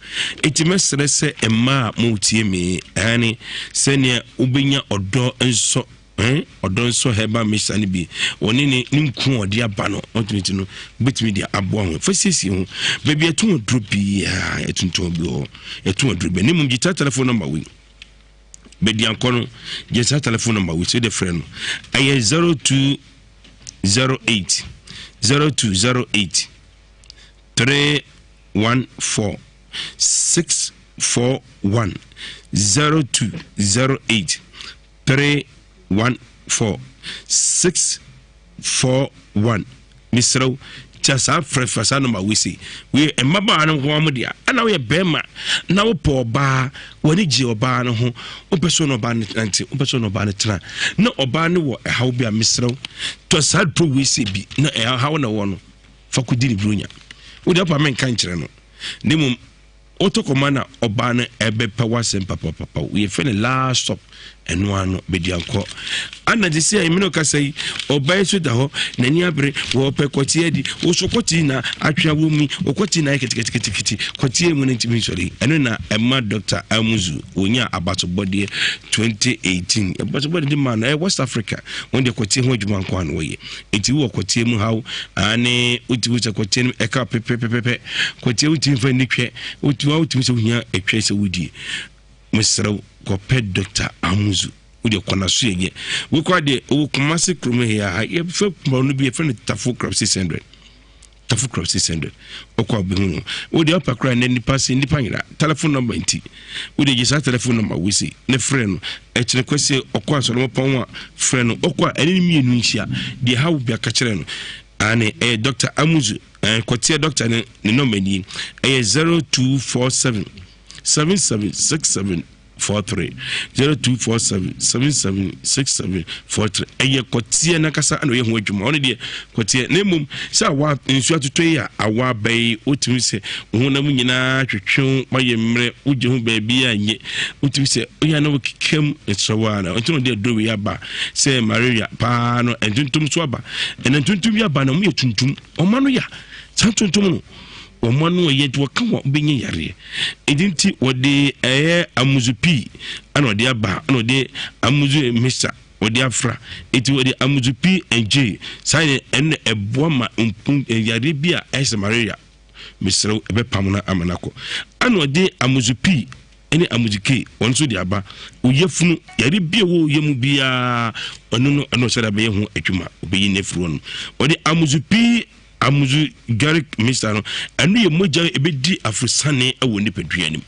Enti mɛsrɛ sɛ mmaa a moretie me, ɛne sɛnea wobɛnya ɔdɔ nsɔ eh, ɔdɔ nsɔ herbal mixture no bi, wɔne ne ne nku a ɔde aba no, ɔtumi ti no, wobɛtumi de aboa ho. Fa siesie ho. Baabi ɛto aduro biara, ɛtontɔn bi hɔ, ɛto aduro biara. Ne mmom gye saa telephone number wei. Bɛdiankɔ no, gye saa telephone number wei, sɛ wode frɛ no. Ɛyɛ 02 08 0208 314 641 0208 314. 4 6 4 1 Mesrɛ wo, tia saa frɛfrɛ saa nɔma wei sei. Wei mmabaawa no nko ara dea. Ɛna woyɛ bɛrima na wopɛ ɔbaa, w'ani gye ɔbaa no ho, wopɛ sɛ ɔne ɔbaa no nante, wopɛ sɛ ɔne ɔbaa no tena, na ɔbaa no wɔ ɛhaw bi a, mesrɛ wo, tɔ saa duro wei sei bi na ɛhaw na ɛwɔ no, fa kɔdi ne buronya. Wo deɛ wopa menka nkyerɛ no, na mmom Wotɔ kɔma na ɔbaa no ɛbɛpɛ w'asɛm papapapa. Yɛfrɛ no last stop. Ɛno ano bɛduankɔ. Ana te sɛ mene ɔkasa yi, ɔbaa yi so da hɔ, n'ani abere, wɔpɛ kɔteɛ adi. Woso kɔte na atwea wɔ mu yi, ɔkɔte na ayɛ keteketekete, kɔteɛ mu no ntumi nsɔre. Ɛno na ɛma Dr. Amuzu wɔnya abasobɔdeɛ 2018. Abasobɔdeɛ de maa no, ɛyɛ West Africa. Wɔn deɛ kɔteɛ ho adwuma nko ara na wɔyɛ. Enti wowɔ kɔteɛ mu haw aane wotumi sɛ kɔteɛ no ɛka pɛpɛpɛpɛ kɔteɛ wotumi fa nni twɛ wotumi wotumi sɛ wohia ɛtwɛ sɛ wodie mesrɛ wo kɔpɛ Dr. Amuzu wode kɔ na so yɛnyɛ wokɔ adeɛ ɔwɔ Kumase kurom he ha yɛfɛ kuma no bi yɛfɛ no Tafo Club 600 Tafo Club 600 ɔkɔ abɛhu no wode ɔpa koraa na nipa se nipa nyera telephone number nti wode gye saa telephone number wei se ne frɛ no ɛkyerɛ kɔ sɛ ɔkɔ asɔre mɔpɔn a frɛ no ɔkɔ a ɛne ne mmienu nhyia deɛ ha wo bia ka kyerɛ no ane ɛyɛ Dr. Amuzu kɔteɛ doctor ne ne number nie ɛyɛ 0247 7767 43 0247 77 67 43 ɛyɛ kɔteɛ n'ankasa na ɔyɛ ho adwuma ɔno deɛ kɔteɛ na mmom sɛ awa nsuo atotɔ yi a awa aba yi wotumi sɛ honam nyinaa twetwe wayɛ mmerɛ wogye ho baabi a nye wotumi sɛ woyɛ na wokekam nsrɛwa na nti na ɔde aduro wei aba sɛ malaria paa no ntontom so aba ɛna ntontom yi aba na wɔyɛ tuntum ɔma no ya saa ntontom no Wɔn ano yɛ nti wɔka wɔn bɛnya yareɛ. Ɛdi nti wɔde ɛyɛ amuzu pii ɛna wɔde aba ɛna wɔde amuzu mixture wɔde afra. Eti wɔde amuzu pii and saa yɛ ɛna ɛboa ma mpun yareɛ bi a ɛyɛ sɛ malaria mesrɛ ɛbɛpam no ama no akɔ. Ɛna wɔde amuzu pii ɛne amuzu kei wɔn nso de aba. Oyafunu yare bi a ɛwɔ yɛ mu biara ɔno no ɛna ɔsɛ dɛ bɛyɛ ho adwuma ɔbɛyi no afiri hɔ no. Wɔde amuzu pii Amuzu garlic mixture no, ɛno yɛ mogya a ɛbɛdi aforosane wɔ nipadua no mu.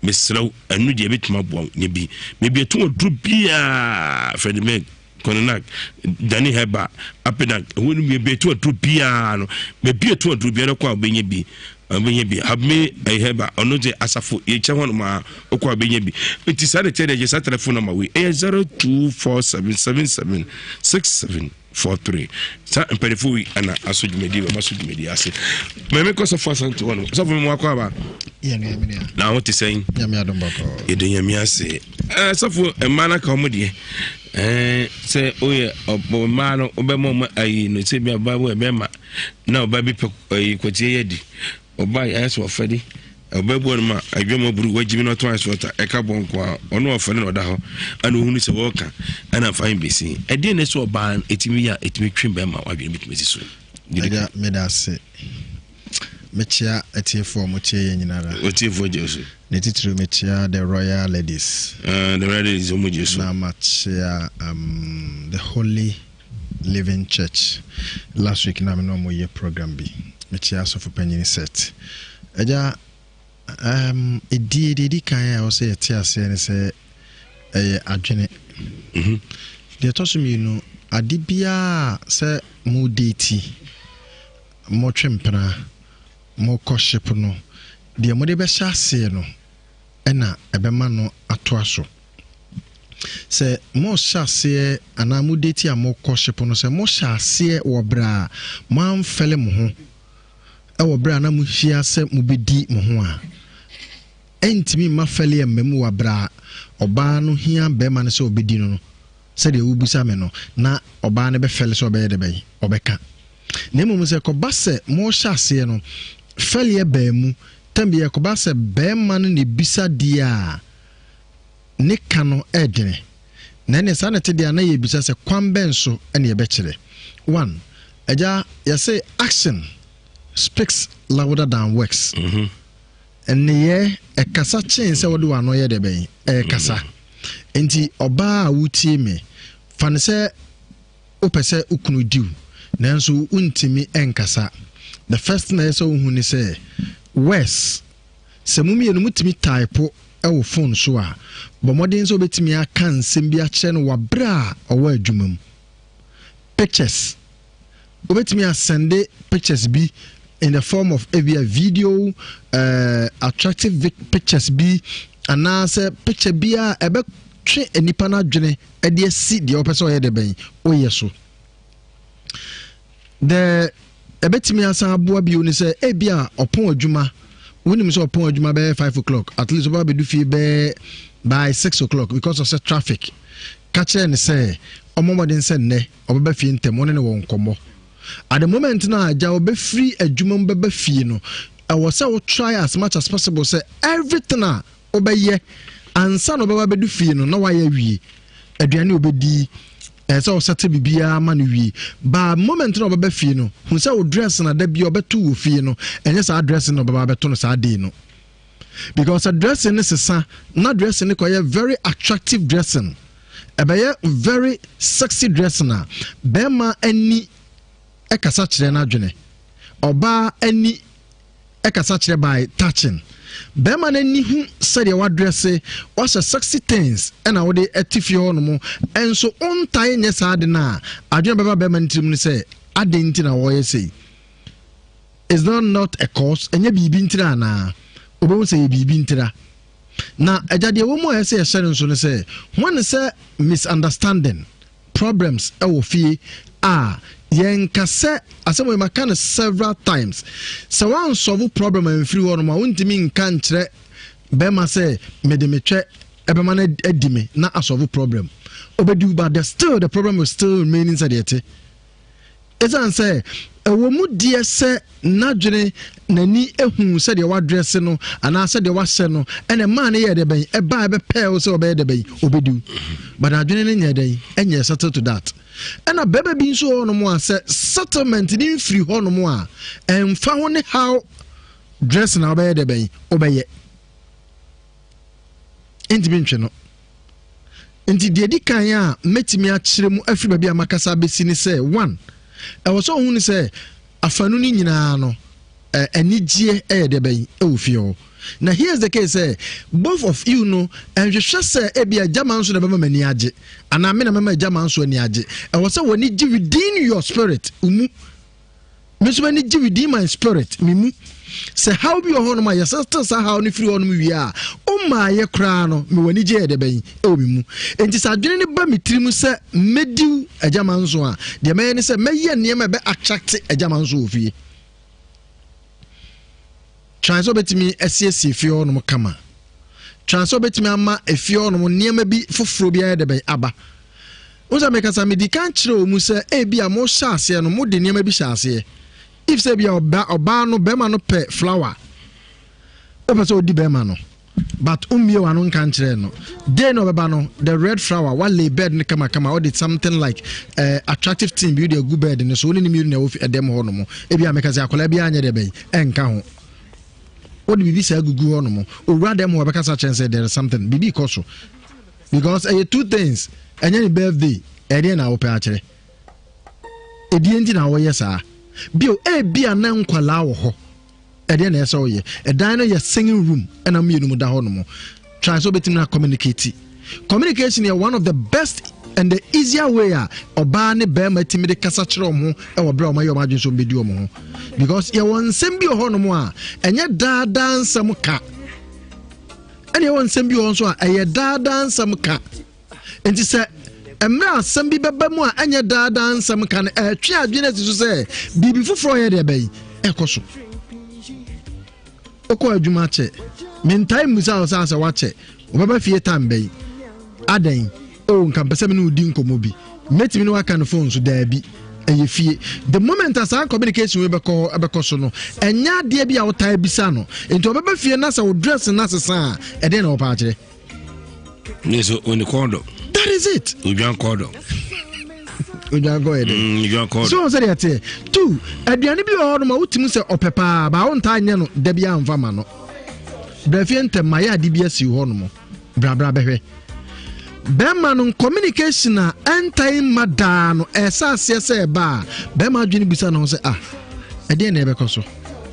Mesrɛ wo, ɛno deɛ ɛbɛtumi aboa wo nya bi. Baabi ɛto aduro biara, Fredimeg, Konanak, Dani Herbal, Apenak, ɛhɔ no baabi ɛto aduro biara no, baabi ɛto aduro biara kɔ a wobɛnya bi. Wobɛnya bi. Habme Herbal, ɔno deɛ asafo yɛkyɛ hɔ nom a, wokɔ a wobɛnya bi. Nti saa de kyɛ deɛ gye saa telefon nɔma wei, ɛyɛ 024777 67 43 saa mpanimfoɔ yi ana aso dwumadi wɔn aso dwumadi ase mɛmɛ kɔ sɔfo asante hɔ no sɔfo mi mu akɔ aba na ho te sɛn yɛde nyame ase ɛɛ sɔfo mmaa no aka wɔn deɛ ɛɛ sɛ oyɛ ɔbɔ mmaa no ɔbɛma wɔn ayi no sɛ bi ɔbaa bi wɔ bɛrima na ɔbaa bi pɛ ayi kɔtie yɛ di Ɔbaa yi ayɛ sɛ ɔfɛde. Ɔbaa bi wɔ nom a adwuma buru wagyimi na ɔtɔn ice water ɛka bɔ nko a ɔno ɔfɛde na ɔda hɔ ɛna ohunu sɛ wɔreka ɛna nfa yi besi. Ɛdeɛn na ɛsɛ ɔbaa no ɛtumi yɛ a ɛtumi twe bɛrima wadwene bɛtumi asi so? Agya meda ase. Mekyea atiefoɔ a wɔtie yɛn nyinara. Atiefoɔ gye so. Ne titiriw mekyea the royal ladies. Uh, the royal ladies wɔn gye so. Na makyea um, the holy Living Church last week na me ne ɔmo yɛ program bi. Mekyia asɔfo panyin Seth. Agya, um, edie deɛ edi kan a ɛwɔ sɛ yɛte aseɛ ne sɛ ɛyɛ adwene. Mm-hmm. Deɛ ɛtɔ so mmienu, ade biara sɛ mo deeti, motwe mpena, mokɔ ship no, deɛ mode bɛhyɛ aseɛ no ɛna ɛbɛma no atoa so. Sɛ mohyɛ aseɛ anaa mo date a mokɔ ship no, sɛ mohyɛ aseɛ wɔ berɛ a moamfɛle mo ho wɔ berɛ a na mohyia sɛ mobɛdi mo ho a, ɛntumi mma fɛleɛ mma mu wɔ berɛ a ɔbaa no hia barima no sɛ ɔbɛdi no no, sɛdeɛ wobisa me no, na ɔbaa no bɛfɛle sɛ ɔbɛyɛ dɛ bɛn? Ɔbɛka. Na mmom sɛ ɛkɔba sɛ mohyɛ aseɛ no, fɛleɛ baa mu, tam biara ɛkɔba sɛ barima no na ɛbisa deɛ a, ne ka no ɛdene. Na ɛneɛ saa na ɛte deɛ a na yɛbisa sɛ kwan bɛn so na yɛbɛkyerɛ. One, agya yɛse action speaks louder than words. Mm -hmm. Nneyɛɛ ɛkasa kyɛn sɛ wode w'ano yɛ deɛ bɛn ɛkasa. Mm-hmm. Nti ɔbaa a wotie me fa no sɛ wopɛ sɛ wo kunu di wo nanso wontumi nkasa. The first thing a ɛyɛ sɛ wohu ne sɛ words sɛ mo mmienu motumi type. wɔ phone so a, bɔ mmɔden sɛ wobɛtumi aka nsɛm bi akyerɛ no wɔ berɛ a ɔwɔ adwuma mu. Pictures. Wobɛtumi asɛnde pictures bi in the form of ebi a video, attractive pictures bi anaasɛ picture bi a ɛbɛtwe nipa no adwene de asi deɛ wɔpɛ sɛ ɔyɛ de bɛn woyɛ so. The ɛbɛtumi asan aboa bio ne sɛ ebi a ɔpɔn adwuma, wonim sɛ ɔpɔn adwuma bɛyɛ 5 o'clock, at least ɔbɛba bɛdu fie bɛyɛ by 6 o'clock because of sɛ traffic. Ka kyerɛ ne sɛ ɔmmɔ mmɔden sɛ nnɛ ɔbɛba fie ntɛm, ɔne ne wɔ nkɔmmɔ. At the moment na agya ɔbɛfiri adwuma mu bɛba fie no, ɛwɔ sɛ wo try as much as possible sɛ everything a wobɛyɛ ansa na ɔbɛba bɛdu fie no na wayɛ awie. Aduane a ɔbɛdi, ɛsɛ sɛ ɔsɛte biribiara ma no wie. Ba moment na ɔbɛba fie no, hu sɛ wo dress na da bi ɔbɛto wɔ fie no, ɛnyɛ saa dress na ɔbɛba bɛto no saa day no, because dressing no sesa na dressing no kɔyɛ very attractive dressing, ɛbɛyɛ very sexy dressing a bɛrima ani ɛkasa kyerɛ n'adwene, ɔbaa ani ɛkasa kyerɛ by touching. Bɛrima no ani hu sɛdeɛ wadress, wahyɛ sexy things ɛna wode ɛte fie hɔ nom, ɛnso ɔntae nyɛ saa de no a, adwene bɛba bɛrima no tirim no sɛ adɛn nti na wɔyɛ sei? Is that not a cause? Ɛnyɛ biribi ntira anaa? Wobɛhu sɛ yɛ biribi ntira. Na agya, deɛ wɔ mu a ɛsɛ yɛhyɛ no nso no sɛ wɔn sɛ misunderstanding problems ɛwɔ fie a, yɛnka sɛ asɛm wɔ maka no several times sɛ woansolve problem amfiri hɔ nom a, wontumi nka nkyerɛ bɛrima sɛ mede metwɛ ɛbɛma no adi me na asolve problem obɛdi, but the still the problem will still remaining. Sɛdeɛ ɛte, ɛsiane sɛ ɛwɔ mu deɛ sɛ n'adwene n'ani ehu sɛdeɛ wadress no anaa sɛdeɛ wahyɛ no, ɛna mmaa no yɛ dɛ bɛn ɛbaa ɛbɛpɛɛ wo sɛ ɔbɛyɛ dɛ bɛn obɛdiw, but adwene no nyɛ dɛn ɛnyɛ settle to that. Ɛna bɛrima bi nso wɔ hɔnom a sɛ settlement ne mfiri hɔnom a, ɛmfa ho ne how dress na ɔbɛyɛ dɛ bɛn ɔbɛyɛ, ntumi ntwe no. Nti deɛ di kan a mɛtumi akyerɛ mu afiri baabi a makasa abɛsi ne sɛ, one, ɛwɔ sɛ ɔhu ne sɛ afanu no nyinaa no anigyeɛ ɛyɛ deɛ bɛn ɛwɔ fie hɔ. Na here's the case sɛ both of you no nhwehwɛ sɛ ebi agyama nso na ɛbɛma m'ani agye anaa me na mɛma agyama nso ani agye. Ɛwɔ sɛ w'ani gye within your spirit mu, me nso m'ani gye within my spirit me mu. Sɛ haw bi wɔ hɔnom a yɛsɛ saa haw no firi hɔnom wie a, ɔmmaayɛ koraa no, mewɔ ani gye yɛ dɛ bɛn ɛwɔ me mu. Enti sɛ adwene no ba me tirim sɛ mɛdiw agyama nso a, deɛ mɛyɛ ne sɛ mɛyɛ nneɛma ɛbɛ attract agyama nso wɔ fie. Try sɛ wobɛtumi asiesie fie hɔnom kama. Try sɛ wobɛtumi ama efie hɔnom nneɛma bi foforɔ bi ayɛ dɛ bɛn aba. Wo sɛ mekasa, medi kan kyerɛ wɔ mu sɛ ebi a mohyɛ aseɛ no, mode nneɛma bi hyɛ aseɛ. If sɛ bi a ɔbaa no, bɛrima no pɛ flower, wopɛ sɛ ɔdi bɛrima no, but wommie w'ano nka nkyerɛ no, day na ɔbɛba no, the red flower walay bed no kamakama, wode something like attractive thing bi wode agu bed no so, wone ne mmienu na ɛwɔ ɛdɛm hɔ nom. Ebi a meka sɛ akwadaa bi anyɛ dɛ bɛn ɛnka ho, wode biribi saa gugu hɔ nom, owura dɛm hɔ ɔbɛkasa kyerɛ sɛ there is something, biribi kɔ so, because ɛyɛ two things. Ɛnyɛ ne birthday, ɛdeɛ na wopɛ akyerɛ, ɛdeɛ nti na wɔyɛ saa bio. Ebi a na nkwalaa wɔ hɔ, ɛdeɛ na ɛsɛ ɔyɛ. Ɛdan no yɛ singing room ɛna mmienu mu da hɔ nom. Try sɛ wobɛtumi na communicate. Communication yɛ one of the best and the easier way a ɔbaa ne bɛrima tumi de kasa kyerɛ wɔn ho ɛwɔ berɛ a wɔayɛ wɔn adwene so wɔn bɛdi wɔn ho, because yɛwɔ nsɛm bi wɔ hɔ nom a ɛnyɛ daadaa nsɛm ka, ɛna yɛwɔ nsɛm bi wɔ hɔ nso a ɛyɛ daadaa nsɛm ka. Nti sɛ mmerɛ asɛm bi bɛba mu a ɛnyɛ daadaa nsɛm ka no, ɛtwe adwene asi so sɛ biribi foforɔ yɛ deɛ bɛyi ɛkɔ so. Wokɔ adwuma kyɛ, mentae mmusa wo sɛ wakyɛ wɔbɛba fie time bɛyi adɛn o, nka mpɛ sɛ me ne wodi nkɔmmɔ bi, mɛtumi ne waka no phone so? Daabi, ɛyɛ fie. The moment a saa communication wei bɛkɔ ɛbɛkɔ so no, ɛnyɛ adeɛ bi a wotae bisa no. Nti ɔbɛba fie na sɛ wo dress no asesa a, ɛdeɛn na wɔpɛ akyerɛ? Ne so oni kɔn dɔ. That is it. Odwan kɔn dɔ. Odwan kɔn yɛ dɛ. Odwan kɔn dɔ. So sɛ deɛ teɛ two, aduane bi wɔ hɔ nom a wotumi sɛ ɔpɛ paa baa, wontaa nyɛ no da bi amfa ma no. Brɛfie ntɛm ma yɛ ade bi asi hɔ nom, brabra bɛhwɛ. Bɛrima no communication a ɛntae mma daa no, ɛsɛ aseɛ sɛ ɛba a, bɛrima adwene bisa ne ho sɛ, ah, ɛdeɛn na ɛbɛkɔ so?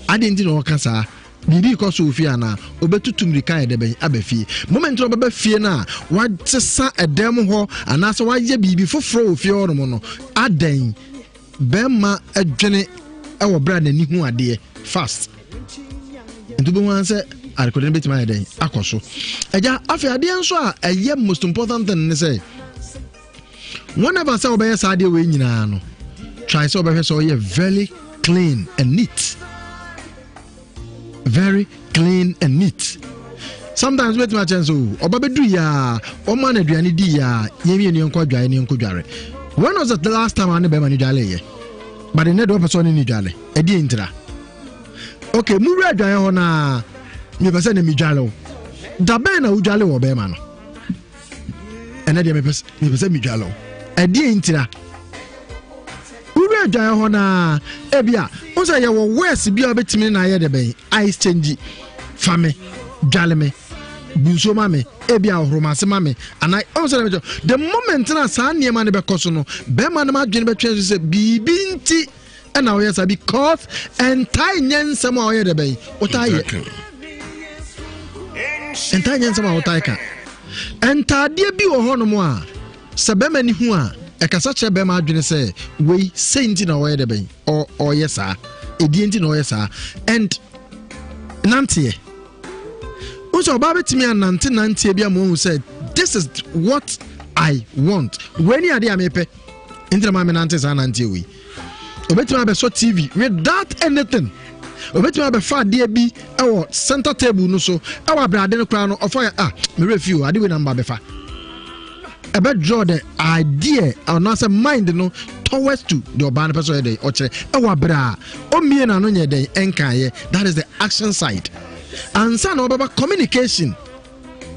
Adeɛ nti na ɔka saa. Biribi rekɔ so wɔ fie anaa? Ɔbɛtutu mmirika ayɛ dɛ bɛn aba fie. Moment na ɔbɛba fie no a, wasesa ɛdan mu hɔ anaasɛ wayɛ biribi foforɔ wɔ fie hɔnom no, adɛn? Bɛrima dwene wɔ berɛ a n'ani hu adeɛ fast. Nti wobɛhu ara sɛ adekode no bɛtumi ayɛ dɛn akɔ so. Agya, afei adeɛ nso a ɛyɛ most important thing ne sɛ, whenever sɛ wobɛyɛ saa adeɛ wei nyinaa no, try sɛ wobɛhwɛ sɛ ɔyɛ very clean and neat. Very clean and neat. Sometimes wobɛtumi akyɛn sɛ o ɔba bɛdu yi a ɔma no aduane di yi a yɛn mmienu yɛnkɔ adwae ne yɛnkɔ dware. When was the last time a ne bɛrima no dwale yɛ? But nnɛ deɛ ɔpɛ sɛ ɔne ne dwale. Ɛdeɛ ntira. Okay, mu wura adwaeɛ hɔ naa mepɛ sɛ ne medwale wo. Da bɛn na wodwale wɔ bɛrima no? Ɛnɛ deɛ mepɛ sɛ medwale wo. Ɛdeɛ ntira. Wowura adwaeɛ hɔ no ara, ebia wo sɛ yɛwɔ words bi a wobɛtumi ne no ayɛ dɛ bɛn, ice change, fa me, dwale me, bu nsuo ma me, ebia ɔhoro m'ase ma me, anaa ɔhu sɛ dɛmɛkyɛ. The moment na saa nneɛma no bɛkɔ so no, bɛrima no adwene bɛtwe so sɛ biribi nti ɛna ɔyɛ saa because ɛntae nyɛ nsɛm a ɔyɛ dɛ bɛn, wotaa yɛ. Ɛntae nyɛ nsɛm a wotaa ka. Ntaadeɛ bi wɔ hɔnom a Sɛ bɛrima no hu a, ɛkasa kyerɛ bɛrima adwene sɛ wei sei nti na ɔyɛ dɛ bɛn ɔyɛ saa, ɛdie nti na ɔyɛ saa. And nanteɛ. Wohu sɛ ɔbaa bɛtumi anante nanteɛ bi ama wahu sɛ this is what I want. Wei ne adeɛ a mepɛ. Nti na maa me nante saa nanteɛ wei. Obetumi abɛsɔ TV without anything. Obetumi abɛfa adeɛ bi wɔ center table no so ɛwɔ abrade no koraa no ɔfa yɛ ah me werɛ fi o ade wei na mba bɛfa. Ɛbɛ draw the idea anaasɛ mind no towards to the ɔbaa no pɛ sɛ ɔyɛ dɛn ɔkyerɛ ɛwɔ abere a ɔmmie n'ano nyɛ dɛn ɛnkaeɛ that is the action side. Ansa na ɔbɛba communication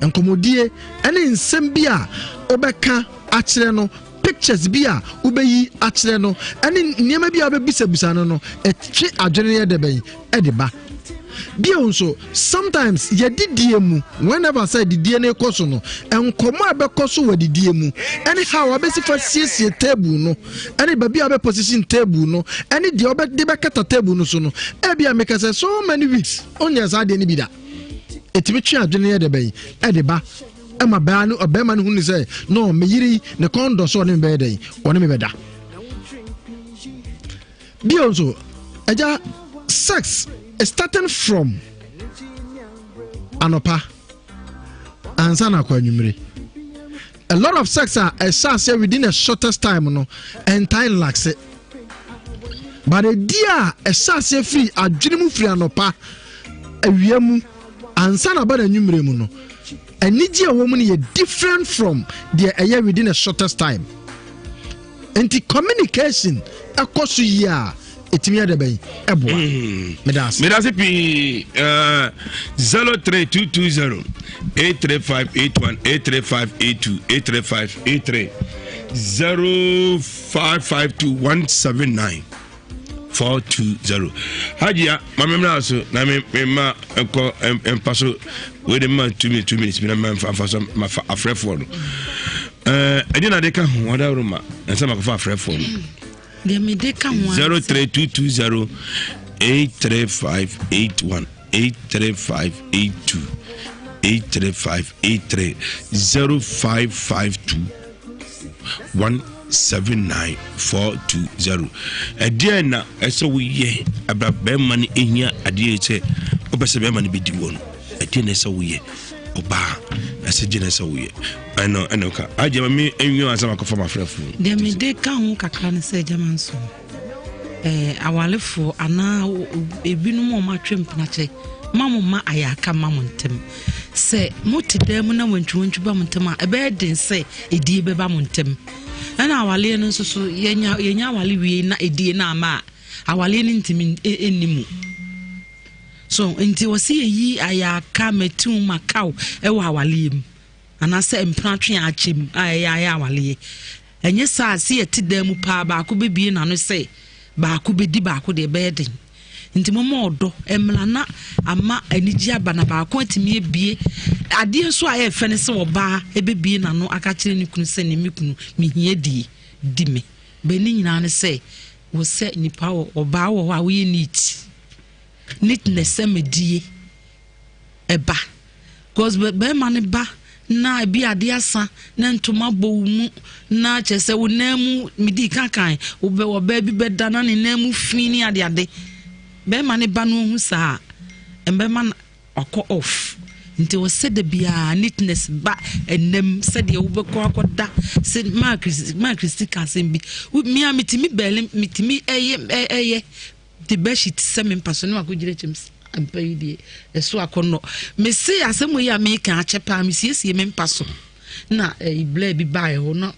nkɔmmɔdie ɛne nsɛm bi a wobɛka akyerɛ no pictures bi a wobɛyi akyerɛ no ɛne nneɛma bi a wobɛbisabisa no no ɛtwe adwene yɛ dɛ bɛn ɛde ba bio nso sometimes yɛdidie mu whenever sɛ didie no kɔ so no nkɔmmɔ a ɛbɛkɔ so wɔ didie mu ɛne how wabɛsi fa siesie table no ɛne baabi a wobɛ position table no ɛne deɛ wobɛde bɛkata table no so no ɛbi a meka sɛ so many weeks onyɛ saa adeɛ no bi da ɛtumi twe adwene yɛ dɛ bɛn ɛde ba ɛma baa no ɔbɛrima no hu ne sɛ no me yere yi ne kɔn dɔ so ɔne me bɛyɛ dɛn ɔne me bɛda bio nso ɛgya sex starting from anɔpa ansa na akɔ anwummere a lot of sex a ɛhyɛ aseɛ within the shortest time no ɛntae nlakse but ɛdi a ɛhyɛ aseɛ firi adwene mu firi anɔpa awia mu ansa na aba n'anwummerɛ mu no anigye a ɛwɔ mu no yɛ different from deɛ ɛyɛ within the shortest time nti communication ɛkɔ so yie a ɛtumi yɛ dɛ bɛn ɛboa mm. meda ase meda ase pii 03220 83581 83582 83583 0552 179 420 hajia ma me mmra so na me me ma nkɔ mpa so wei de ma 2 minutes 2 minutes bi na ma mfa mfa so ma fa afrɛfoɔ no ɛɛ ɛdeɛ na de ka ho ɔda roma ɛsɛ ma kɔfa afrɛfoɔ no deɛ mede ka ho 03220 83581 83582 83583 0552 179420 Ɛdeɛn na ɛsɛ woyɛ abira bɛrima no ehia adeɛ sɛ wopɛ sɛ bɛrima no bɛdi wɔ no ɛdeɛn na ɛsɛ woyɛ ɔbaa ɛsɛ gye na ɛsɛ woyɛ ɛno ɛno ka agye ma me nwi ansa makɔfa m'afrɛfo deɛ mede ka ho kakra ne sɛ gyama nso eh, awalefoɔ anaa ebinom a wɔatwe mpenakyɛ ma mo ma ayɛ aka ma mo ntɛm sɛ mote dan mu na wantwiwantwi ba mo ntɛm a ɛbɛyɛ den sɛ edie bɛba mo ntɛm ɛna awaleɛ no nso so yɛnya yɛnya awale wie na edie no ama a awaleɛ no ntumi nni mu so nti wɔsi yɛyi ayɛ aka mɛtiw makaw ɛwɔ awaleɛ mu anaasɛ mpenatwe a akyɛ mu a ɛyɛ ayɛ awaleɛ Ɛnyɛ saa a, sɛ yɛte dan mu paa baako bɛbue n'ano sɛ baako bɛdi baako deɛ ɛbɛyɛ den. Nti momma ɔdɔ mmra na ama anigye aba na baako atumi abue. Adeɛ nso a ɛyɛ fɛ ne sɛ ɔbaa ɛbɛbue n'ano aka kyerɛ ne kunu sɛ ne me kunu mehia die di me. Bɛ ne nyinaa ne sɛ wɔ sɛ nipa wɔ ɔbaa wɔ hɔ a woyɛ neat. Neatness sɛ medie. ɛba. Cause bɛrima no ba na ebi ade asa na ntoma bɔ wo mu na kyerɛ sɛ wo nan mu medi kankan wobɛ ɔbaa bi bɛda na ne nan mu fi ne ade ade. Bɛrima no ba no ohu saa a ɛbɛma wakɔ off. Nti wɔ sɛ da biara neatness ba ɛnam sɛdeɛ wobɛkɔ akɔda sɛ maa Kristi maa Kristi ka asɛm bi. Me a metumi bɛɛle metumi ɛyɛ ɛyɛ de bedsheet sɛ me mpa so ne wakɔgyina kyɛm mpa yi deɛ ɛso akɔnnɔ. Mese asɛm yi a meka akyɛ paa mesiesie me mpa so na ɛyi blɛ bi baeɛ hɔ na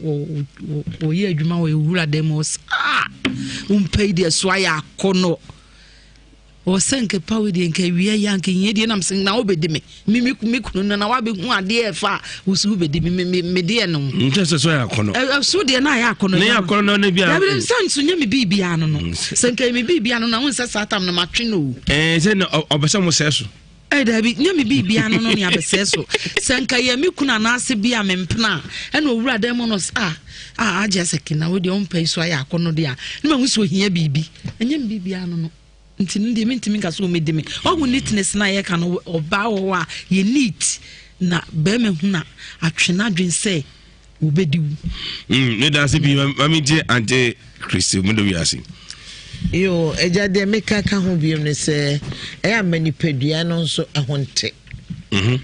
wɔyɛ adwuma wɔ ewura dan mu ɔsɛ ah wo mpa yi deɛ ɛso ayɛ akɔnnɔ. Wɔ sɛ nka pa wei deɛ nka awia yi anka hia deɛ nam sɛ na wobɛdi me me me me kunu no na wabɛhu adeɛ ɛfa a wosi wobɛdi me me me me deɛ no. Nkyɛ sɛ so ayɛ akɔnɔ. Ɛso deɛ na ayɛ akɔnɔ. Ne akɔnɔ na ne bi a. Dabi sɛ nso nyɛ me biribiara no no sɛ nka me biribiara no na wo nsɛ saa tam no matwe no o. Ɛɛ sɛ na ɔbɛ sɛ mo sɛ so. Ɛɛ dabi nyɛ me biribiara no no ne abɛsɛɛ so sɛ nka yɛ me kunu anaase bi a me mpena a ɛna owura dan mu no sɛ ah ah agye asɛ kena wo deɛ ɔmpa yi so ayɛ akɔnɔ deɛ a ne ma ho sɛ ohia biribi ɛnyɛ me biribiara no no. Nti no deɛ mentumi nka sɛ ɔmɛdi me. Ɔhu neatness no a yɛka no, ɔbaa wɔ hɔ a yɛ neat na bɛrima hu na atwe n'adwene sɛ wɔbɛdi wo. Mm, ne da ase pii ma mentie ante Kristo mu de wiase. Yo, agya deɛ meka ka ho biom ne sɛ ɛyɛ ama nipadua no nso ɛho nte. Mhm.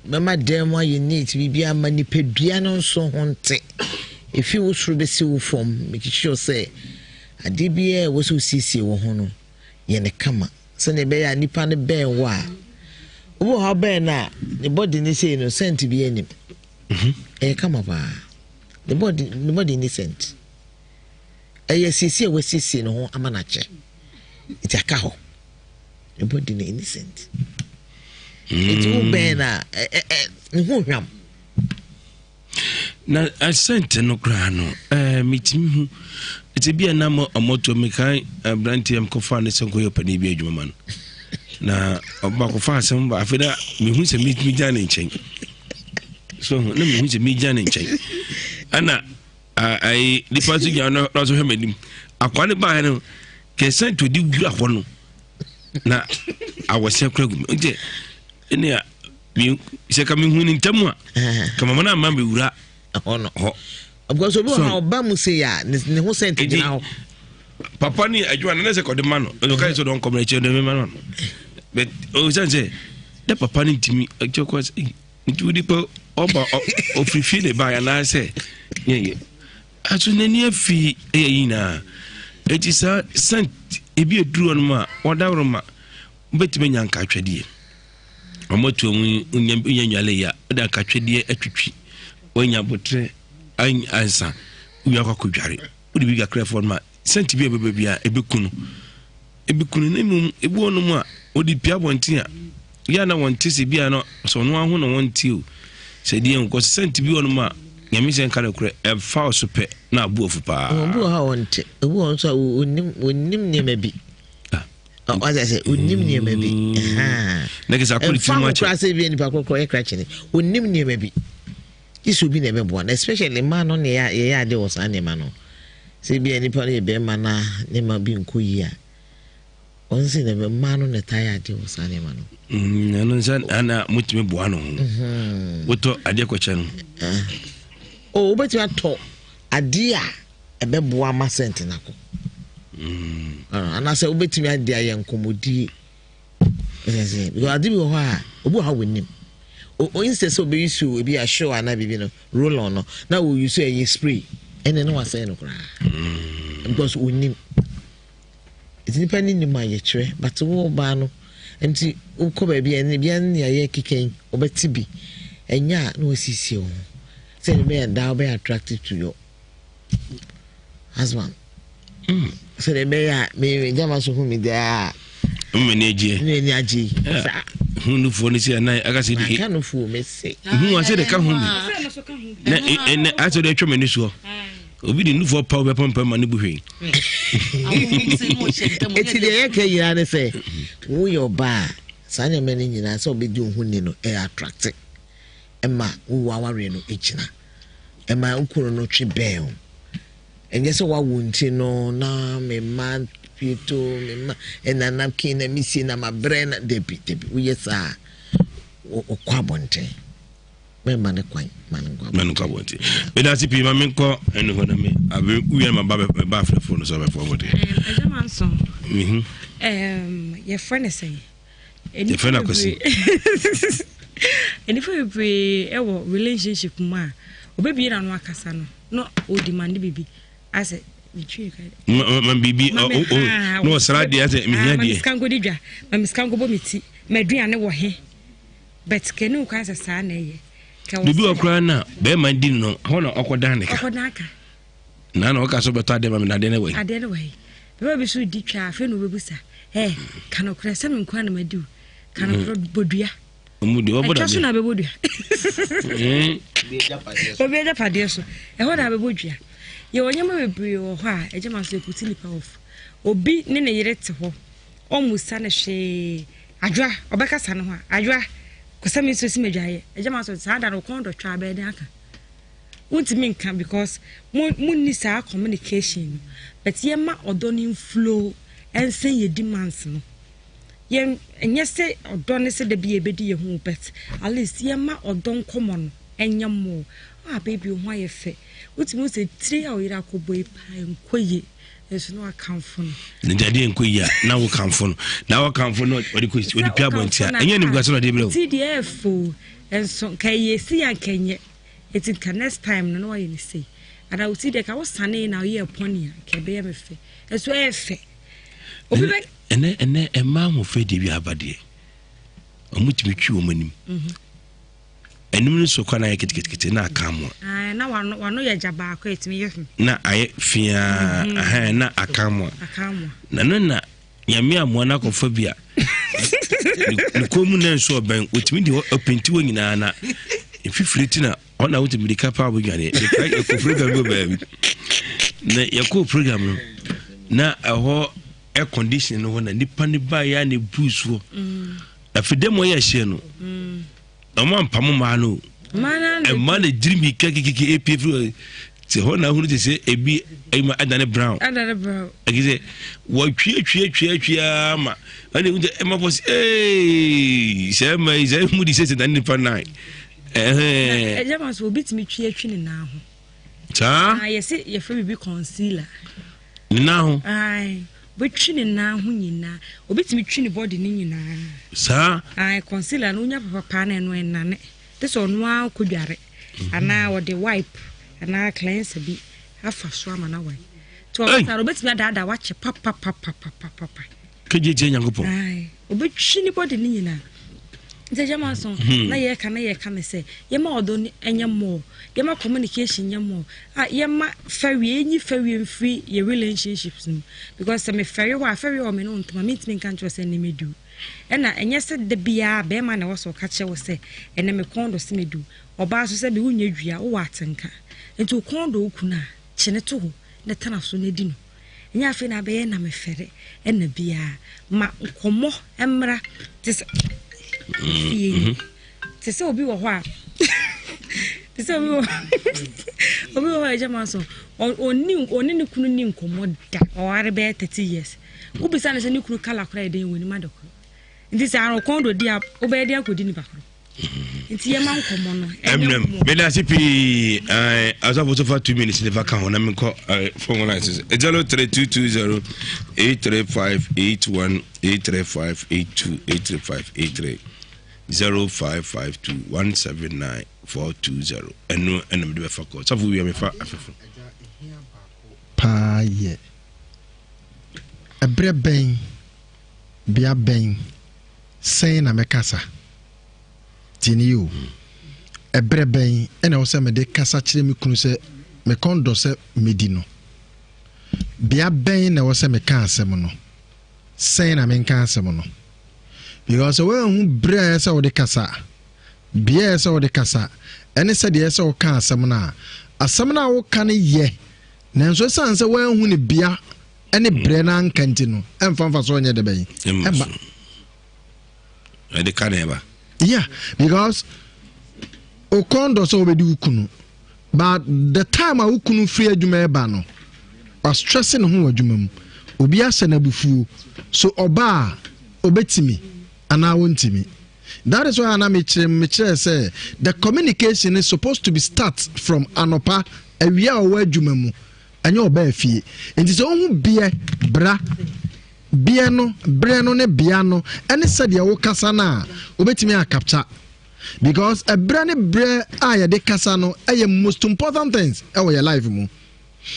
Bɛma dan mu ayɛ neat biribi ama nipadua no nso ho nte. Efi wo soro bɛsi wo fam mekyekyere sɛ Adeɛ biara a ɛwɔ sɛ wosiesie wo ho no, yɛ no kama sɛdeɛ ɛbɛyɛ a nipa no bɛn wo a, obi wɔ hɔ bɛn no a, ne body ne sei no, scent bi anim. Mhm. Ɛyɛ kama paa. Ne body, ne body ni scent. Ɛyɛ siesie a wasiesie ne ho ama no akyɛ. Nti aka hɔ. Ne body no ni scent. Nti wo bɛn no a, ne ho hwam. Na ɛsɛnte no koraa no ɛɛ metumi hu ɛsɛ bi a na ɔmɔtoɔ mekae aberanteɛ mkɔfa ne sɛ nkɔyɛ ɔpanin bi adwuma ma no na ɔba kɔfa asɛm ba afei na mehu sɛ megya ne nkyɛn so na mehu sɛ megya ne nkyɛn ɛna ayi nipa nso gyina na ɔso hwɛ m'anim akwa ne baeɛ no kɛsɛnte ɔde wura hɔ no na awɔsɛ kora gu mu nti ɛnea sɛ ka mehu ne ntam a ka mama no amma mewura hɔ no hɔ because obi wɔ ha ɔba mu se a ne ho sɛnti gyina hɔ papa ne adwuma no ne sɛ kɔde ma no ɔka sɛ ɔdɔ nkɔmmerɛ kyɛ ɔde ma no but ɔsiane sɛ dɛ papa no ntumi ɛkyɛ kɔ sɛ nti wodi pɛ ɔba ɔfiri fie ne baeɛ anaasɛ yɛyɛ aso n'ani afi ɛyɛ nyinaa ɛti saa sɛnt ebi aduru hɔ nom a wɔdaworo ma wobɛtumi anya nkatwɛdeɛ wɔatu wɔn nya nya nnwale yi a wode akatwɛdeɛ atwitwi wanya aboterɛ ansa wowie akɔ akɔdware wode bi kakra fɔ no ma sɛnti bi a ɛbɛba bi a ɛbɛku no ɛbɛku no na mmom ebi wɔ nom a wode pia abɔnten a yɛ a na wɔnte sɛ bi a no sɛ ɔno aho na wɔnte o sɛ deɛ nkɔ sɛ sɛnti bi wɔ nom a nyame sɛ nka nokorɛ ɛmfa wo so pɛ na abu afu paa obi wɔ hɔ a wɔnte obi wɔ nso a wɔnim nneɛma bi Wate ase onim nneɛma bi. Na kisa akɔ ne tirim akyɛ. Ɛnfa ho koraa sɛ ebi nipa korokoro yɛ krakye ne onim nneɛma bi. Gye sɛ obi na ɛbɛboa no especially mmaa no na yɛyɛ ade wɔ saa nneɛma no. Sɛ ebi nipa no yɛ bɛrima na nneɛma bi nkɔ yie a wɔn sɛ na mmaa no na ɛtaa yɛ ade wɔ saa nneɛma no. Ɛno nsa ana motumi boa no ho. Wotɔ adeɛ kɔkyɛ no. O wobɛtumi atɔ adeɛ a ɛbɛboa ma sɛnte no akɔ mm. ah, anaasɛ wobɛtumi ade ayɛ nkɔmmɔdie because ade bi wɔ hɔ a obi wɔ ha wɔnim o instead sɛ ɔbɛyi so ebi ahyew anaa biribi no roll on no na wɔyi so ɛyɛ spray ɛne ne wasɛe no koraa mm. because onim nti nipa ne nim a yɛkyerɛ but wo baa no nti wokɔ baabi a ɛne bia ne ayɛ keka yi wɔbɛte bi ɛnyɛ a na wasiesie wo ho sɛ ne bɛyɛ daa wobɛyɛ attractive to your husband mm. sɛdeɛ ɛbɛyɛ a me gyama so hu me daa mmani agyeɛ ne ani agye saa hu nufoɔ no si anan aka sɛ de ka nufoɔ mese hu ase de ka ho bi na ɛnɛ asɛ de atwa m'ani soɔ obi de nufoɔ paw bɛpampam ma ne bu hwee ɛti deɛ yɛka nyinaa ne sɛ woyɛ ɔbaa saa nneɛma no nyinaa sɛ wobɛdi wo ho ni no ɛyɛ attracte ɛma wowɔ awareɛ no gyina Ɛma wo kunu no twe bɛn wo. Ɛnyɛ sɛ woawo nti no na me mma Pieto me ma ɛna napkin na mesie na mabrɛ na dabi dabi woyɛ saa ɔkɔ abɔnten mɛma ne kwan ma no nkɔ abɔnten. Ma no nkɔ abɔnten. Meda ase pii ma menkɔ ɛne hɔ na me abe wia ma ba ba afrɛfo no sɛ ɔbɛfo abɔnten. Ɛgya ma nso. Mhm. Yɛfrɛ ne sɛn? Yɛfrɛ no akwasi. Nnipa bebree ɛwɔ relationship mu a obebie n'ano akasa no na ɔdemande biribi asɛ ma biribi na ɔsra deɛ asɛ mehia deɛ. Ma me sika nkɔdi dwa, ma me sika nkɔbɔ me ti, ma aduane wɔ he. But kɛ ne kwan sɛ saa na ɛyɛ. Biribi wɔ koraa na bɛrima di no hɔ na ɔkɔdan ne ka. Ɔkɔdan ka. Na na ɔka so bɛtɔ adeɛ ma me na adeɛ no wɔ yi. Adeɛ no wɔ yi. Bɛrima bi so di twa afei na ɔbɛbusa. Ɛ ka nokorɛ sɛ me nkoa na madi o. Ka nokorɛ mm. bɔ dua. Ɔmu di ɔbɔ dadeɛ. Ɛtwa so na abɛbɔ dua. Mm. Obi agyapadeɛ so. Ɛhɔ na abɛbɔ dua. Yɛwɔ nneɛma bebree wɔ hɔ a ɛgye ma so ɛputi nipa off. Obi ne ne yere te hɔ. Ɔmmusa no hwee. Adwoa, ɔbɛkasa ne ho a, Adwoa, kɔsa me nsuo si m'adwaeɛ. Agya ma so saa da no kɔn dɔ twaa bɛyɛ den aka. Wontumi nka because mo monni saa communication no. But yɛma ɔdɔ no mflow ɛnsɛn yɛ demands no. Yɛn ɛnyɛ sɛ ɔdɔ ne sɛ da bi yɛbɛdi yɛn ho but at least yɛma ɔdɔ nkɔmmɔ no ɛnyɛ more. Ah baby wo ho ayɛ fɛ. Wotumi hu sɛ tiri a ɔyere akɔbɔ yi paa ɛnkɔ yie. Nso na wakamfo no. Na nti adeɛ nkɔ yie a na wokamfo no na wakamfo no ɔde kɔ ɔde pia abɔnten a ɛnyɛ animguase na ɔde brɛ o. Ti deɛ ɛfo nso nka ɛyɛ si a nka ɛnyɛ eti nka next time no na wayɛ ne sei ana wo ti deɛ ka wo sane na ɔyɛ pɔni a nka ɛbɛyɛ me fɛ nso ɛyɛ fɛ. Obi bɛ. Ɛnɛ ɛnɛ ɛmaa ahoɔfɛ deɛ bi aba deɛ wɔn tumi twi wɔn anim. Mhm. Anim no so kɔ na ayɛ ketekete na aka amoa. Ae, na wano wano yɛ gya baako a ɛtumi yɛ ho. Na ayɛ fiaa, mm -hmm. ahan, na aka amoa. Aka amoa. Na no na nyame amoa no akɔfa bi a ne kɔn mu na nso ɔbɛn otumi de ɔpenti hɔ nyinaa na mfifiri ti na ɔna wote mirika paa wodwane yɛkɔ program bi wɔ baabi na yɛkɔɔ program no na ɛhɔ air condition no hɔ na nipa ne baeɛ a na ɛbu soɔ mm. afei dɛ mo yɛ hyɛ no mm. Ɔmo ampamo mmaa no o. Mmaa na gyiri mirika kekeke epie firi hɔ. Te hɔ na ahunu te sɛ ebi ɛma adane brown. Adane brown. Ɛgi sɛ wɔtwie twie twie twie ama ɛna ehu sɛ ɛma fɔ sɛ ee sɛ ɛma yi sɛ ɛmu di sɛ sɛ na nipa nan. Ɛhɛn. Ɛgya ma so obi tumi twie twi ne nan ho. Saa. Na yɛsi yɛfrɛ biribi concealer. Ne nan ho. Ayi. Obetwi ne nan ho nyinaa. Obetumi twi ne body ne nyinaa. Saa. Ayi concealer no wonya papa paa na ɛno ɛnane. Te sɛ ɔno ara kɔ dware. Mhm. Anaa ɔde wipe anaa cleanser bi afa so ama na wae. Te ɔbɛsa no obetumi adaadaa wakyɛ papapapapapa. Kegye tie Nyankopɔn. Ayi obetwi ne body ne nyinaa. Nti agya ma so hmm. na yɛka na yɛka ne sɛ yɛma ɔdɔ no ɛnyɛ more yɛma communication nyɛ more a yɛma fɛwie yɛnyi fɛwie mfiri yɛ relationships no because sɛ mefɛre hɔ a fɛwie wɔ me ne wo ntoma mentumi nka nkyerɛ sɛ ɛnɛ mɛdu ɛna ɛnyɛ sɛ da biara bɛrima na ɛwɔ sɛ ɔka kyerɛ wo sɛ ɛnɛ me kɔn dɔ sɛ mɛdu ɔbaa so sɛ bi wonyɛ dua wowɔ atenka nti wo kɔn dɔ wo kunu a kyene to hɔ na tena so na di no Ɛnyɛ afei na abɛyɛ na mefɛre ɛna biara. Ma nkɔmmɔ mmra te sɛ fie yi. Mm-hmm. Te sɛ obi wɔ hɔ a te sɛ obi wɔ obi wɔ hɔ a ɛgya ma so ɔni ɔne ne kunu ni nkɔmmɔ da ɔware bɛyɛ 30 years. Wobisa no sɛ ne kunu kala koraa yɛ den wɔ anim adɔkoro. Nti sɛ arokɔn dɔ di a wobɛyɛ den akɔdi nipa koro. nti yɛma nkɔmmɔ no ɛmnam meda ase pii asɔfo so fa 2 minutes ne fa ka ho na menkɔ phone line so 03220 835 81 835 82 835 83 0552 179 420 ɛno ɛna mede bɛfa kɔ sɔfo wia mefa afɛfo paa yɛ ɛberɛ bɛn bea bɛn Sɛn na mɛkasa? Tie no yie o. Ɛberɛ bɛn na ɛwɔ sɛ mede kasa kyerɛ me kunu sɛ me kɔn dɔ sɛ mɛdi no? Bea bɛn na ɛwɔ sɛ meka asɛm no? Sɛn na menka asɛm no? Because sɛ woanhu berɛ a ɛyɛ sɛ wode kasa, bea a ɛyɛ sɛ wode kasa, ɛne sɛdeɛ ɛyɛ sɛ woka asɛm no a, asɛm no a woka no yɛ, nanso ɛsiane sɛ woanhu ne bea ne berɛ no anka nti no, ɛmfa mfasoɔ nyɛ dɛ bɛn? Ɛmma. Ɛde ka na ɛba. Yeah, because okɔn dɔ sɛ wobɛdi wo kunu but the time a wo kunu firi adwuma ɛba no wastress ne ho wɔ adwuma mu. Obi ahyɛ no abufuo. So ɔba a, ɔbɛtumi anaa ɔntumi? That is why na mekyerɛ mekyerɛ sɛ the communication is supposed to be start from anɔpa awia a ɔwɔ adwuma mu ɛnyɛ ɔbaa fie. Nti sɛ wohu beɛ bra beɛ no berɛ no ne bea no ɛne sɛdeɛ wokasa no a wobɛtumi akapkya because ɛberɛ ne berɛ a yɛde kasa no ɛyɛ most important things ɛwɔ yɛ life mu.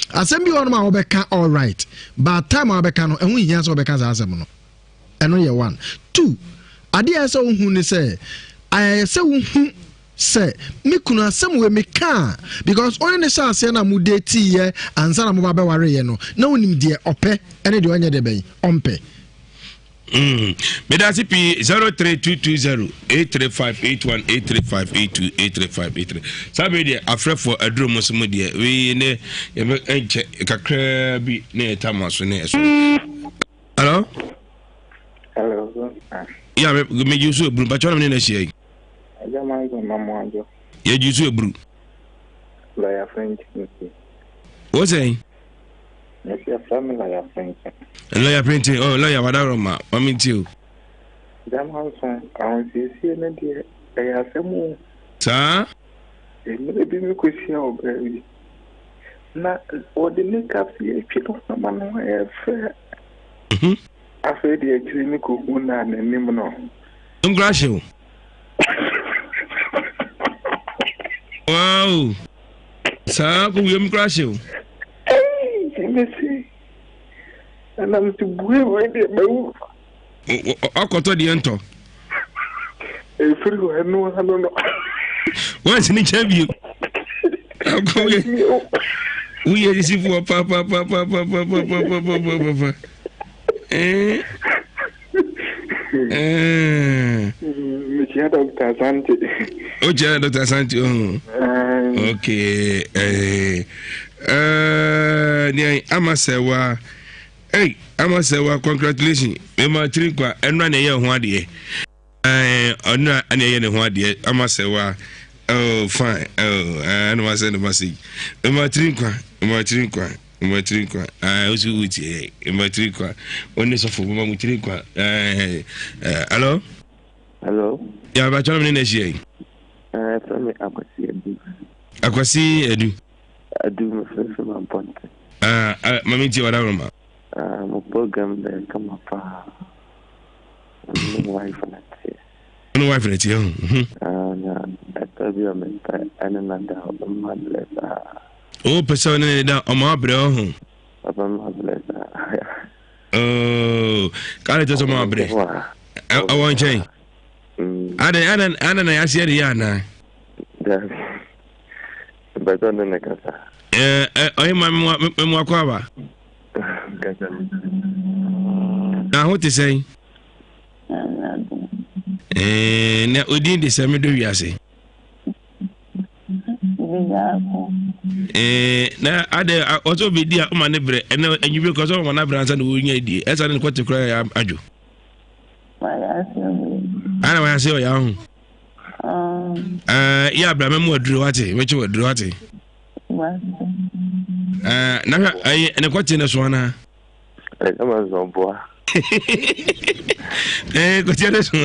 Asɛm bi wɔ nom a wobɛka alright but time a wobɛka no ɛho nhia sɛ wobɛka saa asɛm no. Ɛno yɛ one. Two, adeɛ a ɛsɛ sɛ wohu ne sɛ, ɛyɛ sɛ wohu sɛ me kunu asɛm wei meka a because ɔne ne hyɛ aseɛ na mo date yɛ ansa na moba bɛwareɛ no na wonim deɛ ɔpɛ ɛne deɛ ɔnyɛ deɛ bɛn ɔmpɛ. Medase pii 03220 835 81 835 82 835 83 saa bere deɛ afrɛfoɔ aduro mu so mu deɛ wei ne yɛbɛ nkyɛ kakraa bi ne yɛta mo aso ne ɛso. Hello. Hello. Ya me me ju so eburu bacho na me na hia yi. Aja ma nzo ma mo ajo. Ye ju so eburu. Lawyer French nti. Wo sɛn? Me si afra me lawyer French. Lawyer French oh lawyer wada roma ma me nti o. Jama nso ahosiesie ne deɛ ɛyɛ asɛm o. Saa. Mmerɛ bi mekɔhyia ɔbaa bi na ɔde makeup si atwi ne ho ama ne ho ayɛ fɛ. Afei deɛ akyiri ne kɔhu no a n'anim no. Nkura hye o. Wow. Saa kɔ wiem kura hye o. Ei, mesi. Ɛna mesi bue wei deɛ mawu. Ɔkɔtɔ deɛ ntɔ. Ɛfiri hɔ ɛno ano no. Wɔnsi ne nkyɛn bio. Woyɛ sisifoɔ papapapapapapapapapa. Eh. Eh. Mekyia Dr. Asante. Wokyia Dr. Asante oh. Okay. Eh. Eh, nea ama sɛ wa Ei ama sɛ wa congratulation mema tiri nkwa ɛno a na ɛyɛ ho adeɛ ɔno a na ɛyɛ ne ho adeɛ ama sɛ wa oh fine oh ɛna ma sɛ ne ma sɛ yi mema tiri nkwa mema tiri nkwa mema tiri nkwa ɛɛ osi wo tie mema tiri nkwa ɔne sɔfo mema mo tiri nkwa ɛɛ hello. Hello. Yà bàtà ọ̀nà mi ní n'ahyia yi. Ẹ fẹ́ mi Akwasi Adu. Akwasi Adu. Adu mefrɛfrɛ ma mpɔnte. Ah, ah, mami ntie wada roma. Ah, mo program dɛ kama paa. Me wife na teɛ. Ne wife na teɛ ho. Mhm. Ah, na ɛtɔ bi a mepɛ ɛne na da ɔma blɛ saa. O pɛ sɛ ɔne ne da ɔma abrɛ ɔho. Papa ma blɛ saa. Oh, kare kyɛ sɛ ɔma abrɛ. Ɛwɔ nkyɛn. Adɛn adɛn adɛn na yɛaseɛ de yɛ anaa? Dabi. Mpɛ sɛ ɔne ne kasa. Ɛɛ ɔyɛ ma memu akɔ aba. Kasa mi. Na ho te sɛn? Ɛɛ na odin de sɛ medɔ wiase. Ɛɛ na adɛ ɔsɛ obedi a ɔma ne brɛ ɛnɛ anwummerɛ kɔ sɛ ɔma no abrɛ ansa na wɔnya die ɛsa ne kɔte koraa yɛ adwo. Ana wɔyɛ ase ɔyɛ aho. Yɛ abira mɛmu aduro wate mɛkyɛ wɔ aduro wate. Na hwɛ ɛyɛ ne kɔte ne so ana. Ɛna sɔ boa. Ɛɛ kɔte ne so.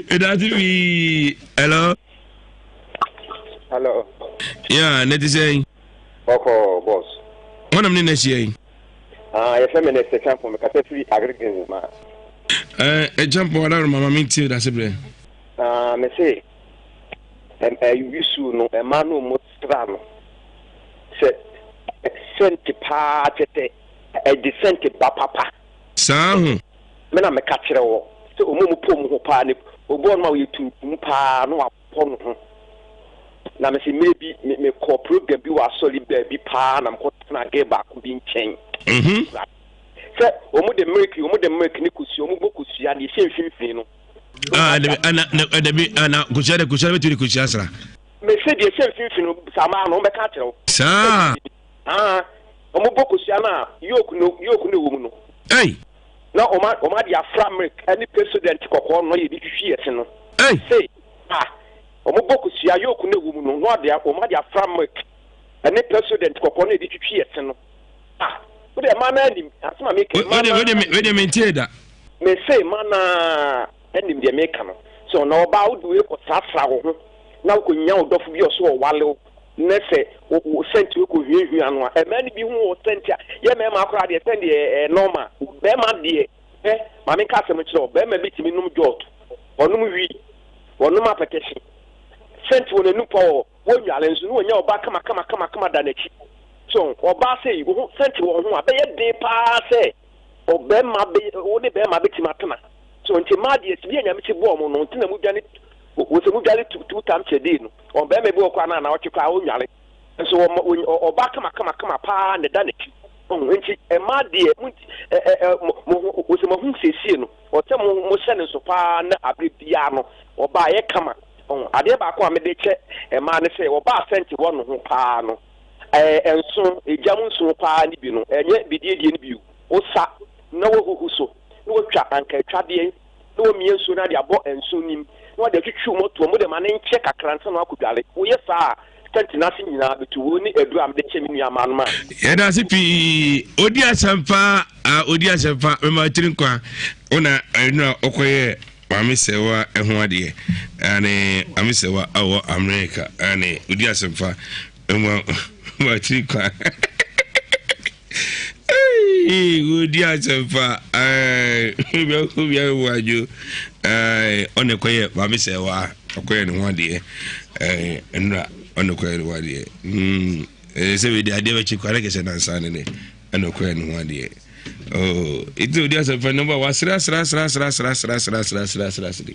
Ɛda ase pii. Hello. Hello. Yeah, ne ti sɛn. Bɔkɔ boss. Wɔn nam ne na ahyia yi. Ah, yɛfrɛ me Nɛsɛ Champon, mekasa firi Agric ma. Eh, eh, Champon, ɔda mama me ntie dase brɛ. Ah, me se, wisu no, ɛma no mu tra no. Sɛ, sɛnti paa kyɛ sɛ, ɛde sɛnti ba papa. Saa ho. Me na meka kyerɛ wɔ, sɛ ɔmo mu pɔ mu ho paa, ne, obi ɔno a ɔyɛ tuntum paa, no pɔ no ho. Na mese mmerɛ bi me mekɔɔ program bi wɔ asɔre baabi paa na mekɔ tena girl baako bi nkyɛn. Mhm. Sɛ wɔn de milk wɔn de milk ne kosua wɔn bɔ kosua deɛ ɛhyɛ mfimfini no. Ah, dabi ana na dabi ana kosua de kosua bɛtumi de kosua sra. Mese deɛ ɛhyɛ mfimfini no saa maa no wɔn bɛka akyerɛ wo. Saa. Ah, wɔn bɔ kosua no a yolk no yolk no ɛwɔ mu no. Ei. Na wɔn wɔn ade afra milk ne pepsodent kɔkɔɔ no yɛ de twitwi ɛse no. Ei. Se a wɔbɔ kosua, yolk no a ɛwɔ mu no, na wɔde wɔn ade afra milk ne Pepsodent kɔkɔɔ no a yɛde twitwi ɛse no. A. Wo deɛ mmaa no ara nim asɛm a meka yi. Mmaa no ara nim. Wei deɛ mentee da. Mese mmaa no ara nim deɛ meka no. So na ɔbaa wode wei kɔsrasra wo ho na wokɔnya wo dɔfo bi a ɔso ɔwale wo na sɛ wo sɛnti wei kɔhuahua no a, mmaa no bi hu wo sɛnti a, yɛ mmarima koraa deɛ sɛn deɛ ɛyɛ normal. Barima deɛ, hwɛ, ma menka asɛm nkyerɛ wo, barima bi tumi nom jot, ɔnom wii, ɔnom apɛtɛhye, sɛnti wɔ n'anum pa wɔ Wonnware nso na wɔnya ɔbaa kamakamakama da n'akyi. So ɔbaa sei, wo ho sɛnte wɔ ho a, bɛyɛ den paa sɛ ɔbarima bɛ, wo ne barima bɛtumi atena. So nti mmaa deɛ, sibia Nyame si bɔɔ mo no, nti na modwane, wɔ sɛ modware two times a day no. Ɔbarima bi wɔ koraa na anawɔtwe koraa ɔnnware. Nso ɔbaa kamakamakama paa na ɛda n'akyi. Ɔho, nti mmaa deɛ, mo, ɛ, ɛ, ɛ, mo, mo, wɔ sɛ mo ho siesie no, ɔsɛ mo, mo hyɛ no nso paa na abere biara no, ɔbaa yɛ kama. Ɔho, adeɛ baako a mede kyɛ mmaa ne sɛ, wɔba asɛnte wɔ no ho paa no, ɛɛ, nso, egya mu nso paa ne bi no, ɛnyɛ bidiedie no bi o. Wosa na wohuhu so, na wotwa anka atwadeɛ, na womia nsuo no ade abɔ nso no mu, na wɔde atwitwiw mu atoa mu de ma no nkyɛ kakra ansa na woakɔdware. Woyɛ saa a, sɛnte no ase nyinaa bɛtu. Wei ne aduro a mede kyɛ me nua mmaanom a. Yɛda ase pii. Odi asɛmpa, ah, odi asɛmpa, mema tiri nkwa. Wona ɛnura ɔkɔyɛ Maame Sɛwa ɛho adeɛ. Ane Maame Sɛwa awɔ America. Ane odi asɛmpa, mema mema tiri nkwa. Wodi asɛmpa obia wo adwo ɔne kɔyɛ maame sɛ wa ɔkɔyɛ ne ho adeɛ nnura ɔne kɔyɛ ne ho adeɛ sɛ wei de adeɛ bɛkye kɔ ne kɛsɛ nansa ne ne ɛna ɔkɔyɛ ne ho adeɛ ɛti odi asɛmpa no ba wasere asere asere asere asere asere asere asere asere asere asere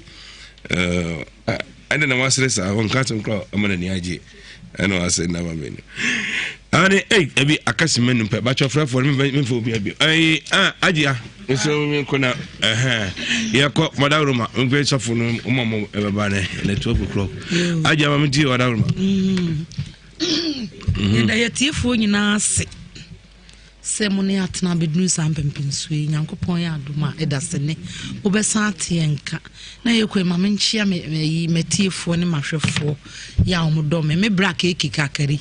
ɛne na wasere saa ɔnka asɛm koraa ɔma n'ani agye ɛna wasere na ma menu ane ei ebi akasi menu pɛ bakyɛ frɛfoɔ no memfa obi abi ɛyi a agyea nso menkɔ na ɛhɛn yɛkɔ mɔda roma mpe sɔfo no ɔma mo ɛbɛba ne ne 12 o'clock agyea ma menti ɔda roma yɛda yɛtiefoɔ nyinaa ase Sɛ mo ne atena abɛduru saa mpɛnpɛnsoɔ yi, Nyankopɔn yɛ adom a, ɛda sɛ nnɛ mobɛsan ate yɛn nka. Na yɛkɔ yi, ma menkyea me, ayi, m'atiefoɔ ne m'ahwɛfoɔ yɛ a wɔdɔ me. Me bra keeki kakari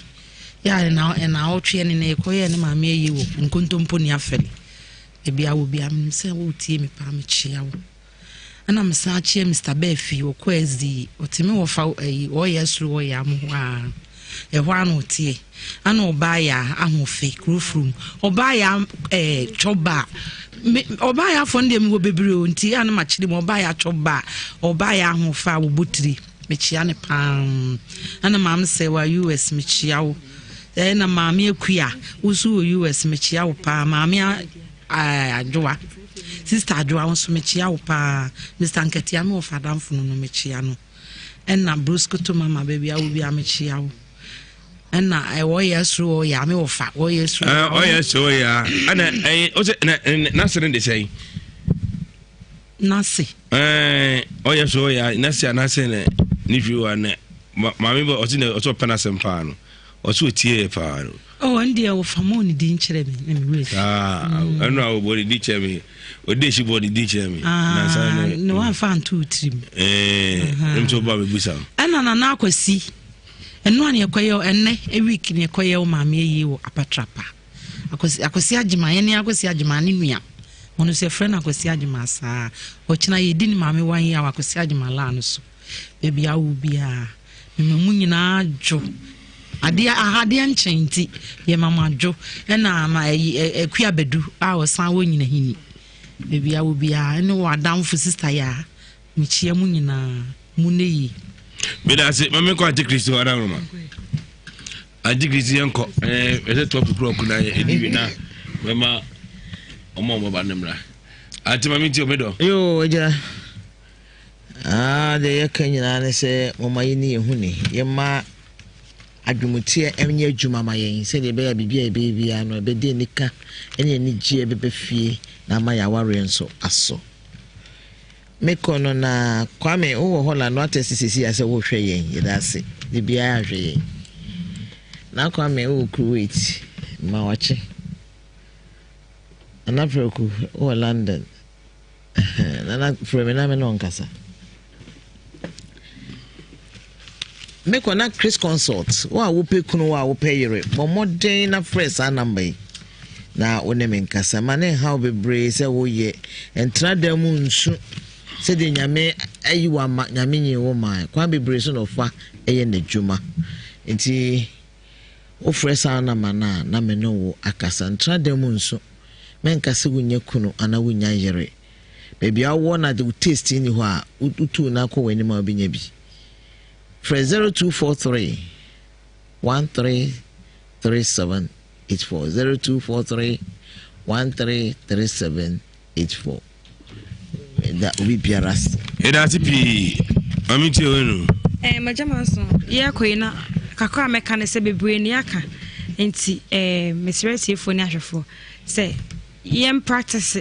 yɛ a ɛna, ɛna awɔtwe ɛne na yɛkɔyɛɛ ne maame ayie wɔ nkontompo ne afɛle. Baabi a wɔ biara, menim sɛ woretie me paa, mekyea wo. Ɛna mesan kyea Mister Bɛɛfi, ɔkɔ SD, ɔte me wɔfa ayi, ɔyɛ soro ɔyɛ amo hɔ a, ɛhɔ a na ɔteɛ. Ɛna ɔbaa yɛ ahoɔfɛ, kuro furum. Ɔbaa yɛ ɛɛ twɔba. Me ɔbaa yɛ afɔ no deɛ mewɔ bebree o, nti ɛna makyerɛ mu ɔbaa yɛ atwɔba, ɔbaa yɛ ahoɔfɛ a wɔbɔ tiri. Mekyea ne paa. Ɛna maame sɛ wɔ US mekyea wo. Ɛna maame Akua, wo nso wɔ US mekyea wo paa. Maame Adwoa. Sister Adwoa wo nso mekyea wo paa. Mister Nkatia me wɔfa adamfo no no mekyea no. Ɛna Broskoto mama baabi a wo bia mekyea wo. Ɛna wɔyɛ soro wɔyɛ a me wɔfa wɔyɛ soro. Ɔyɛ soro wɔyɛ a ɛna ɛyɛ ɔsɛ na n'ase no de sɛn. N'ase. Ɛɛ ɔyɛ soro wɔyɛ a n'ase anaasɛ ne ne hwi wa ne maame bɔ ɔsɛ na ɔsɛ ɔpɛ n'asɛm paa no. Ɔsɛ otie yɛ paa no. Oh, ɛno deɛ wɔfa mo ne din kyerɛ me na me werɛ fi. Ah, mm. ɛno a wɔbɔ ne din kyerɛ me. Ɔde akyi bɔ ne din kyerɛ me. Ah, na wamfa anto wo tirim. Eh, ɛm sɛ ɔba me busa. Ɛna Nana Akwasi, ɛno a ne ɛkɔyɛ ɛnɛ week ne ɛkɔyɛ wo maame ayie wɔ Apatrapa. Akwasi Akwasi Agyema, yɛne Akwasi Agyema ne nua. Ɔno nso yɛfrɛ no Akwasi Agyema saa. Ɔkyena yɛdi ne maame wan yi a wɔ Akwasi Agyema laa no so. Baabi a wowɔ biara, mema mo nyinaa dwo. Adeɛ aha adeɛ nkyɛn nti yɛma mo adwo. Ɛna ma ɛyi Akua Badu a ɔsan wɔ Nyinahini. Baabi a wɔ biara ɛne wɔ adamfo sista yaa. Mekyia mo nyinaa. Mo nne yie. Meda ase ma menkɔ Ante Kristo adaworoma. Ante Kristo yɛnkɔ. Ɛɛ ɛsɛ 12 o'clock na ɛdi wie na mɛma ɔmo a ɔmo ba no mmra. Ante ma menti ɔmedɔ. Yoo agya. Ah, deɛ yɛka nyinaa ne sɛ momma yɛnni yɛn ho ni, yɛmma adwemuteɛ nyɛ adwuma ma yɛn sɛdeɛ ɛbɛyɛ a biribi a yɛbɛyɛ biara no ɛbɛde anika ne anigyeɛ bɛba fie na ama yɛn awareɛ nso asɔ. Mekɔ no na Kwame wowɔ hɔ la no atɛsi sisi a sɛ wohwɛ yɛn yɛda ase de biara hwɛ yɛn. Na Kwame wowɔ Kuwait ma wakye. Nana Prɛko wowɔ London. Nana frɛ me na me ne ɔnkasa. Mekɔ na Chris Consult, wo a wopɛ kunu, wo a wopɛ yere, bɔ mmɔden na frɛ saa namba yi. na wo ne me nkasa. Ma ne nhaw bebree sɛ woyɛ. Ntena dan mu nsu sɛdeɛ Nyame ayi wo ama, Nyame nyii wo mae. Kwan bebree so na ɔfa yɛ n'adwuma. Nti wofrɛ saa nama no a, na me ne wo akasa. Ntena dan mu nsu. Mɛnka sɛ wonnya kunu anaa wonnya yere. Baabi a wowɔ na wo taste nni hɔ a, wotu wo nan kɔ w'anim a wobɛnya bi. Frɛ 0243 1337 84 0243 1337 84 da obi biara ase. Yɛda ase pii maame tie wei no. Eh, magya ma nso yɛkɔ yi na kakra a mɛka ne sɛ bebree ne aka nti eh, mesrɛ atiefoɔ ne ahwɛfoɔ sɛ yɛn practice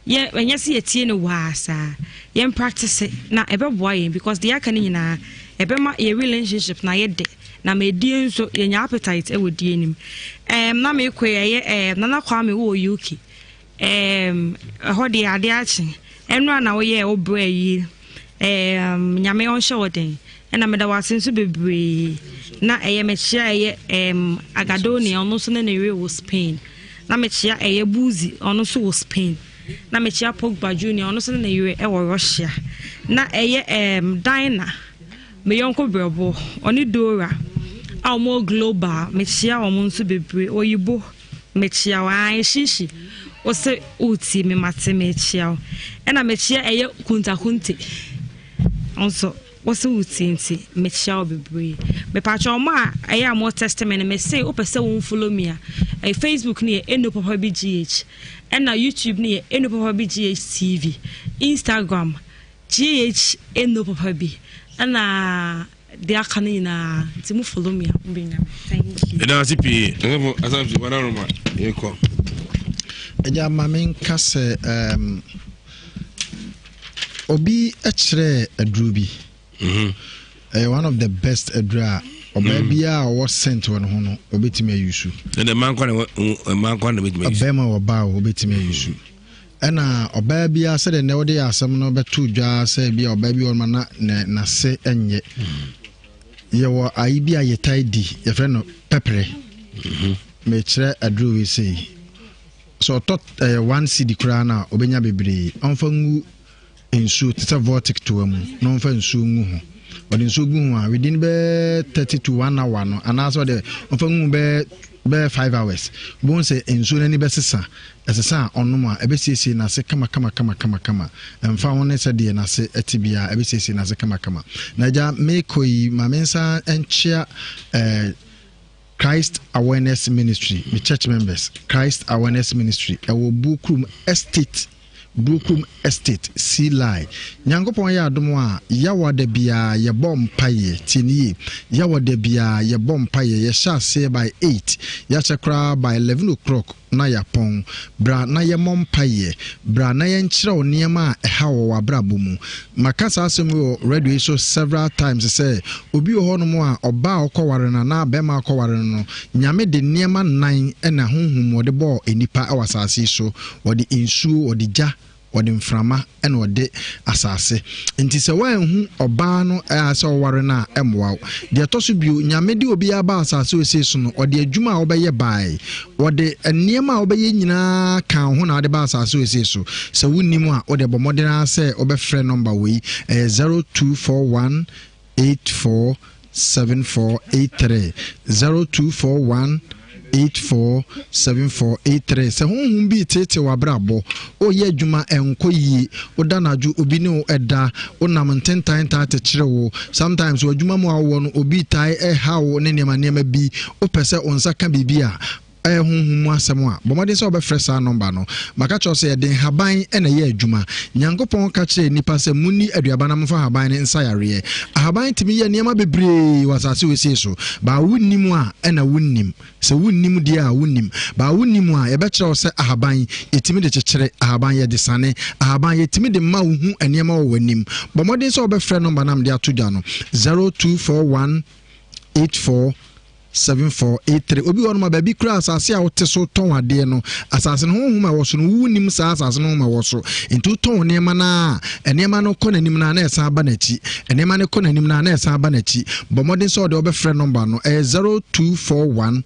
Yɛ ɛnyɛ sɛ yɛtie no waa saa. Yɛn practice na ɛbɛboa yɛn because deɛ aka no nyinaa ɛbɛma yɛ relationship na ayɛ dɛ na ma edie nso yɛnya appetite ɛwɔ die nim. Ɛɛm na mekɔ yi ɛyɛ ɛɛm Nana Kwame wowɔ UK ɛɛm ɛhɔ deɛ adeɛ akye ɛno a na woyɛ wo brɛ yi Ehm Nyame ɔnhyɛ wo den. Ɛna meda wo ase nso bebree. Na ɛyɛ mekyea ɛyɛ ehm Agadonia ɔno nso ne ne yere wɔ Spain. Na mekyea ɛyɛ Buzi ɔno nso wɔ Spain. Na mekyea Pogba Junior ɔno nso ne ne yere ɛwɔ Russia. Na ɛyɛ ehm Dinah me yɔnko brɛbo ɔne Dora a wɔn wɔ Global mekyea wɔn nso bebree. Oyibo. Mekyea wo ae Shishi wose wotie me mate mekyea wo ɛna mekyea ɛyɛ kuntakunte nso wose wotie nti mekyea wo bebree mepakyɛ ɔmo a ɛyɛ a mo test me no mese wopɛ sɛ wo follow me a ɛyɛ Facebook no yɛ Eno Papa Bi GH ɛna YouTube no yɛ Eno Papa Bi GH TV Instagram GH Eno Papa Bi ɛna Deɛ aka no nyinaa nti mo follow me a mo bɛ nya me thank you. Ɛda ase pii ɛsɛfo asante wana roma yɛkɔ. Agya ma menka sɛ um, obi kyerɛɛ aduro bi mhm. ɛyɛ one of the best aduro a ɔbaa mm. biara a ɔwɔ scent wɔ ne ho no ɔbɛtumi ayusu. Ɛnna mmaa nkwa na mmaa nkwa na bɛtumi ayusu. Ɔbɛrima wɔ baa ɔbɛtumi ayusu. Ɛna ɔbaa biara sɛdeɛ nnɛ wode asɛm no bɛto dwa sɛ bi a ɔbaa bi wɔ no na n'ase nyɛ. Yɛwɔ ayi bi a yɛtae di, yɛfrɛ no pɛprɛ. Mhm. Mekyerɛ aduro wei sei. Sɛ ɔtɔ ɛyɛ one cedi koraa no a, ɔbɛnya bebree. Ɔmfa ngu nsuo te sɛ vortic toa mu na ɔmfa nsuo ngu ho. Ɔde nsuo gu ho a within bɛyɛ 30 to 1 hour no anaasɛ ɔde ɔmfa ngu ho bɛyɛ bɛyɛ 5 hours. Wobɛhu sɛ nsuo no ani bɛsesa. Ɛsesa a ɔnom a, ɛbɛsiesie n'ase kamakamakamakama. Ɛmfa ho ne sɛdeɛ n'ase te biara, ɛbɛsiesie n'ase kamakama. Na agya, merekɔ yi, ma mensan nkyea eh, Christ Awareness Ministry, me church members, Christ Awareness Ministry, ɛwɔ Buokrom Estate, Buokrom Estate, Sea Lie. Nyankopɔn yɛ adom a, Yawa da biara yɛbɔ mpaeɛ, tie ne yie, Yawa da biara yɛbɔ mpaeɛ, yɛhyɛ aseɛ by 8, yɛakyɛ koraa by 11 o'clock, na yɛapɔn. Bra na yɛmmɔ mpaeɛ. Bra na yɛnkyerɛ wo nneɛma a ɛha wo wɔ w'abrabɔ mu. Maka saa asɛm yi wɔ radio yi so several times sɛ, obi wɔ hɔnom a, ɔbaa a ɔkɔware no anaa barima a ɔkɔware no no, Nyame de nneɛma nnan na honhom mu ɔde bɔɔ nnipa wɔ asase yi so. Ɔde nsuo, ɔde gya, Ɔde mframa na ɔde asase. Nti sɛ woanhu ɔbaa no a sɛ woware no a, ɛmmoa wo. Deɛ ɛtɔ so bio, Nyame de obiara baa asase wesei so no, ɔde adwuma a wobɛyɛ baae. Ɔde nneɛma a wobɛyɛ nyinaa kaa wo ho na ɔde baa asase wesei so. Sɛ wonnim a, wode bɔ mmɔden ara sɛ wobɛfrɛ nɔmba wei, ɛyɛ 0241 84 74 83 0241 84 74 83 Sɛ honhom bi reteetee w'abrabɔ, woreyɛ adwuma ɛnkɔ yie, woda anadwo obi ne wo da, wonam ntentan taa kyekyere wo, sometimes w'adwuma mu a wowɔ no obi tae ha wo ne nneɛma nneɛma bi, wopɛ sɛ wo nsa ka biribi a, ɛyɛ honhom mu asɛm a, bɔ mmɔden sɛ wobɛfrɛ saa nɔmba no. Maka kyerɛ wo sɛ yɛde nhaban na ɛyɛ adwuma. Nyankopɔn ka kyerɛɛ nnipa sɛ, Monni aduaba na momfa nhaban no nsa yareɛ. Ahaban tumi yɛ nneɛma bebree wɔ asase wesee so. Baa wonnim a, ɛna wonnim. Sɛ wonnim deɛ a, wonnim. Baa wonnim a, yɛbɛkyerɛ wo sɛ ahaban, yɛtumi de kyekyere, ahaban, yɛde sane, ahaban, yɛtumi de ma wohu nneɛma wɔ w'anim. Bɔ mmɔden sɛ wobɛfrɛ nɔmba no a mede ato dwa no, 0241 84 7483 Obi wɔ hɔ nom a baabi koraa asase a wote so tɔn adeɛ no, asase no honhom a ɛwɔ so no, wonnim saa asase no honhom a ɛwɔ so. Nti wotɔn nneɛma no a, nneɛma no kɔ n'anim no a na ɛsan ba n'akyi. Nneɛma no kɔ n'anim no a na ɛsan ba n'akyi. Bɔ mmɔden sɛ ɔde wobɛfrɛ nɔmba no, ɛyɛ 0241.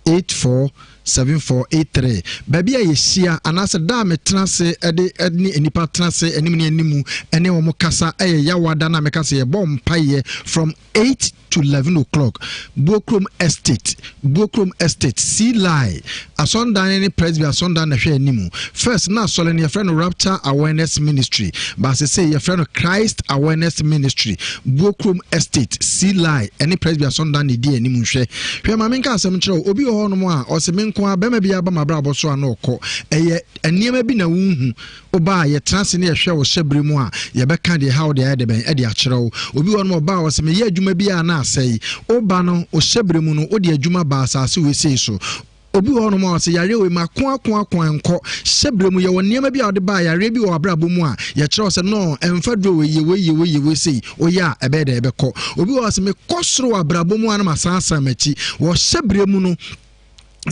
84 7483. Baabi a yɛhyia anaasɛ da a metena ase de ne nnipa tena ase anim ne anim ne wɔn kasa yɛ Yawada no a meka sɛ yɛbɔ mpaeɛ from 8 to 11 o'clock. Buokrom Estate, Buokrom Estate, Sea Lie, asɔndan ne Presby asɔndan na ɛhwɛ anim. First na asɔre no yɛfrɛ no Rapture Awareness Ministry, but sesei yɛfrɛ no Christ Awareness Ministry. Buokrom Estate, Sea Lie, ɛne Presby asɔndan na ɛdi anim nhwɛ. Hwɛ ma menka asɛm nkyerɛ wo, obi wɔ hɔnom a ɔse me nko ara bɛrima bi aba m'abrabɔ so a na ɔkɔ. Ɛyɛ nneɛma bi na wonhu. Woba a yɛtena ase ne yɛhwɛ wo hyɛbere mu a yɛbɛka deɛ ɛha wo deɛ ayɛ de bɛn de akyerɛ wo. Obi wɔ hɔnom ɔba a ɔse meyɛ adwuma bi a na asɛe. Woba no wo hyɛbere mu no wode adwuma ba asase wei sei so. Obi wɔ hɔnom a ɔse yareɛ wei mako ako ako a ɛnkɔ. Hyɛ berɛ mu yɛwɔ nneɛma bi a wode baa yareɛ bi wɔ w'abrabɔ mu a yɛkyerɛ wo sɛ nɔɔ ɛmfa duro wei yɛ wei yɛ wei yɛ wei sei woyɛ a ɛbɛyɛ dɛn ɛbɛkɔ. Obi wɔ hɔ a ɔse mekɔ soro wɔ abrabɔ mu a na masan asan m'akyi. Wɔ hyɛ berɛ mu no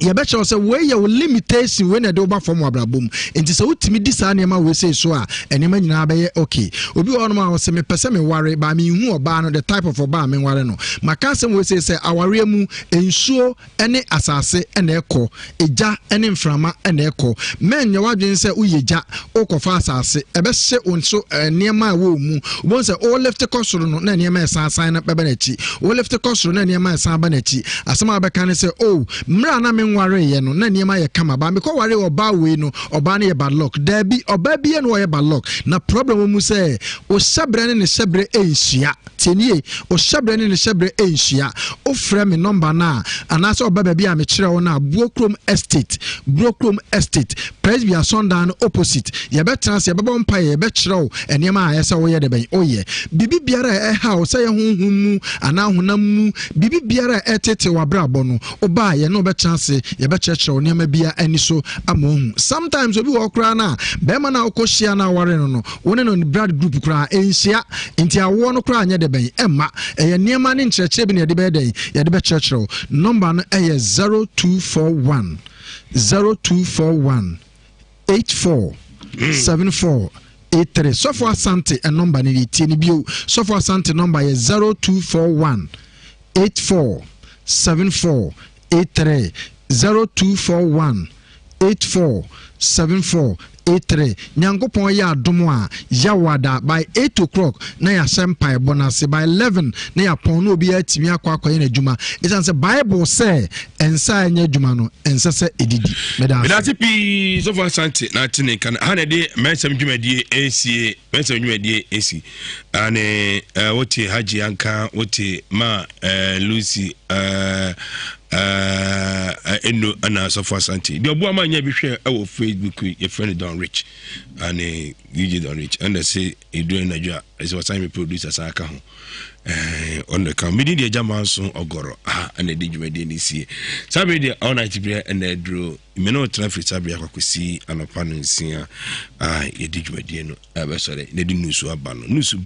yɛbɛkyerɛ wo sɛ wei yɛ wo limitation wei na ɛde wo ba fam wɔ abrabɔ mu. Nti sɛ wotumi di saa nneɛma wei sei so a nneɛma nyinaa bɛyɛ okay. Obi wɔ hɔnom a ɔse mepɛ sɛ meware but menhu ɔbaa no the type of ɔbaa a menware no. Maka asɛm wei sei sɛ awareɛ mu nsuo ne asase na ɛkɔ, egya ne mframa na ɛkɔ. Mɛnyɛ w'adwene sɛ woyɛ gya wokɔfa asase, ɛbɛhye wo nso nneɛma a ɛwɔ wo mu. Wobɛhu sɛ wo lift kɔ soro no na nneɛma a ɛsan san no bɛba n'akyi. Wo lift kɔ soro na nneɛma a ɛsan ba n'akyi. Asɛm a wobɛka ne sɛ, oh, mmerɛ a na menwareeɛ no na nneɛma yɛ kama, but mekɔwaree ɔbaa wei no, ɔbaa no yɛ bad luck. Daabi, ɔbaa biara na ɔyɛ bad luck. Na problem wɔ mu sɛ, wo hyɛberɛ ne ne hyɛberɛ nhyia. Tie nie, wo hyɛberɛ ne ne hyɛberɛ nhyia. Wofrɛ me nɔmba no a, anaasɛ woba baabi a mekyerɛ wo no a, Buokrom Estate, Buokrom Estate, Presby Asɔndan no opposite. Yɛbɛtena ase, yɛbɛbɔ mpaeɛ, yɛbɛkyerɛ wo nneɛma a ɛyɛ sɛ woyɛ de bɛn, woyɛ. Biribi biara a ɛha wo, sɛ ɛyɛ honhom mu anaa honam mu, biribi biara a ɛreteetee w'abrabɔ no, woba a, yɛne wo bɛtena ase, yɛbɛkyerɛkyerɛ wo nneɛma biara ani so ama woahu. Sometimes obi wɔ hɔ koraa no a, barima no a wokɔhyia no a woware no no, Wo ne no blood group koraa ɛnhyia nti awoɔ no koraa nyɛ dɛ bɛn ɛmma ɛyɛ nneɛma ne nkyerɛkyerɛ bi na yɛde bɛyɛ dɛn yɛde bɛkyerɛkyerɛ wo nɔmba no ɛyɛ 0241 0241 84 74 83 sɔfo asante nɔmba no deɛ tie no bio sɔfo asante nɔmba yɛ 0241 84 74 83 0241 84 74 83 Nyankopɔn yɛ adom a Yawada by 8 o'clock na yɛahyɛ mpaebɔ no ase by 11 na yɛapɔn na obiara atumi akɔ akɔyɛ n'adwuma ɛsiane sɛ Bible sɛ nsa a ɛnyɛ adwuma no ɛnsɛ sɛ ɛdidi. Meda ase. Meda ase pii sɔfo Asante na ate ne nka no ha na ɛde mɛnsɛm dwumadie ɛsie mɛnsɛm dwumadie ɛsi ane eh, wote Hajji anka wote ma eh, Lucy eh, ɛno ɛna asɔfo asante deɛ ɔboa ma nya bi hwɛ ɛwɔ facebook yɛfrɛ no don rich ane dj don rich ɛna sɛ ɛduru anadwo a ɛsɛ ɔsan me producer san aka ho ɔno ka medi deɛ agya ma nso ɔgɔrɔ aha ɛna ɛde dwumadie no sie saa bere deɛ all night berɛ ɛna aduro me ne wotena firi saa bere akɔkɔsi anɔpa no nsia a yɛde dwumadie no ɛbɛsɔre na ɛde nusu aba no nusu.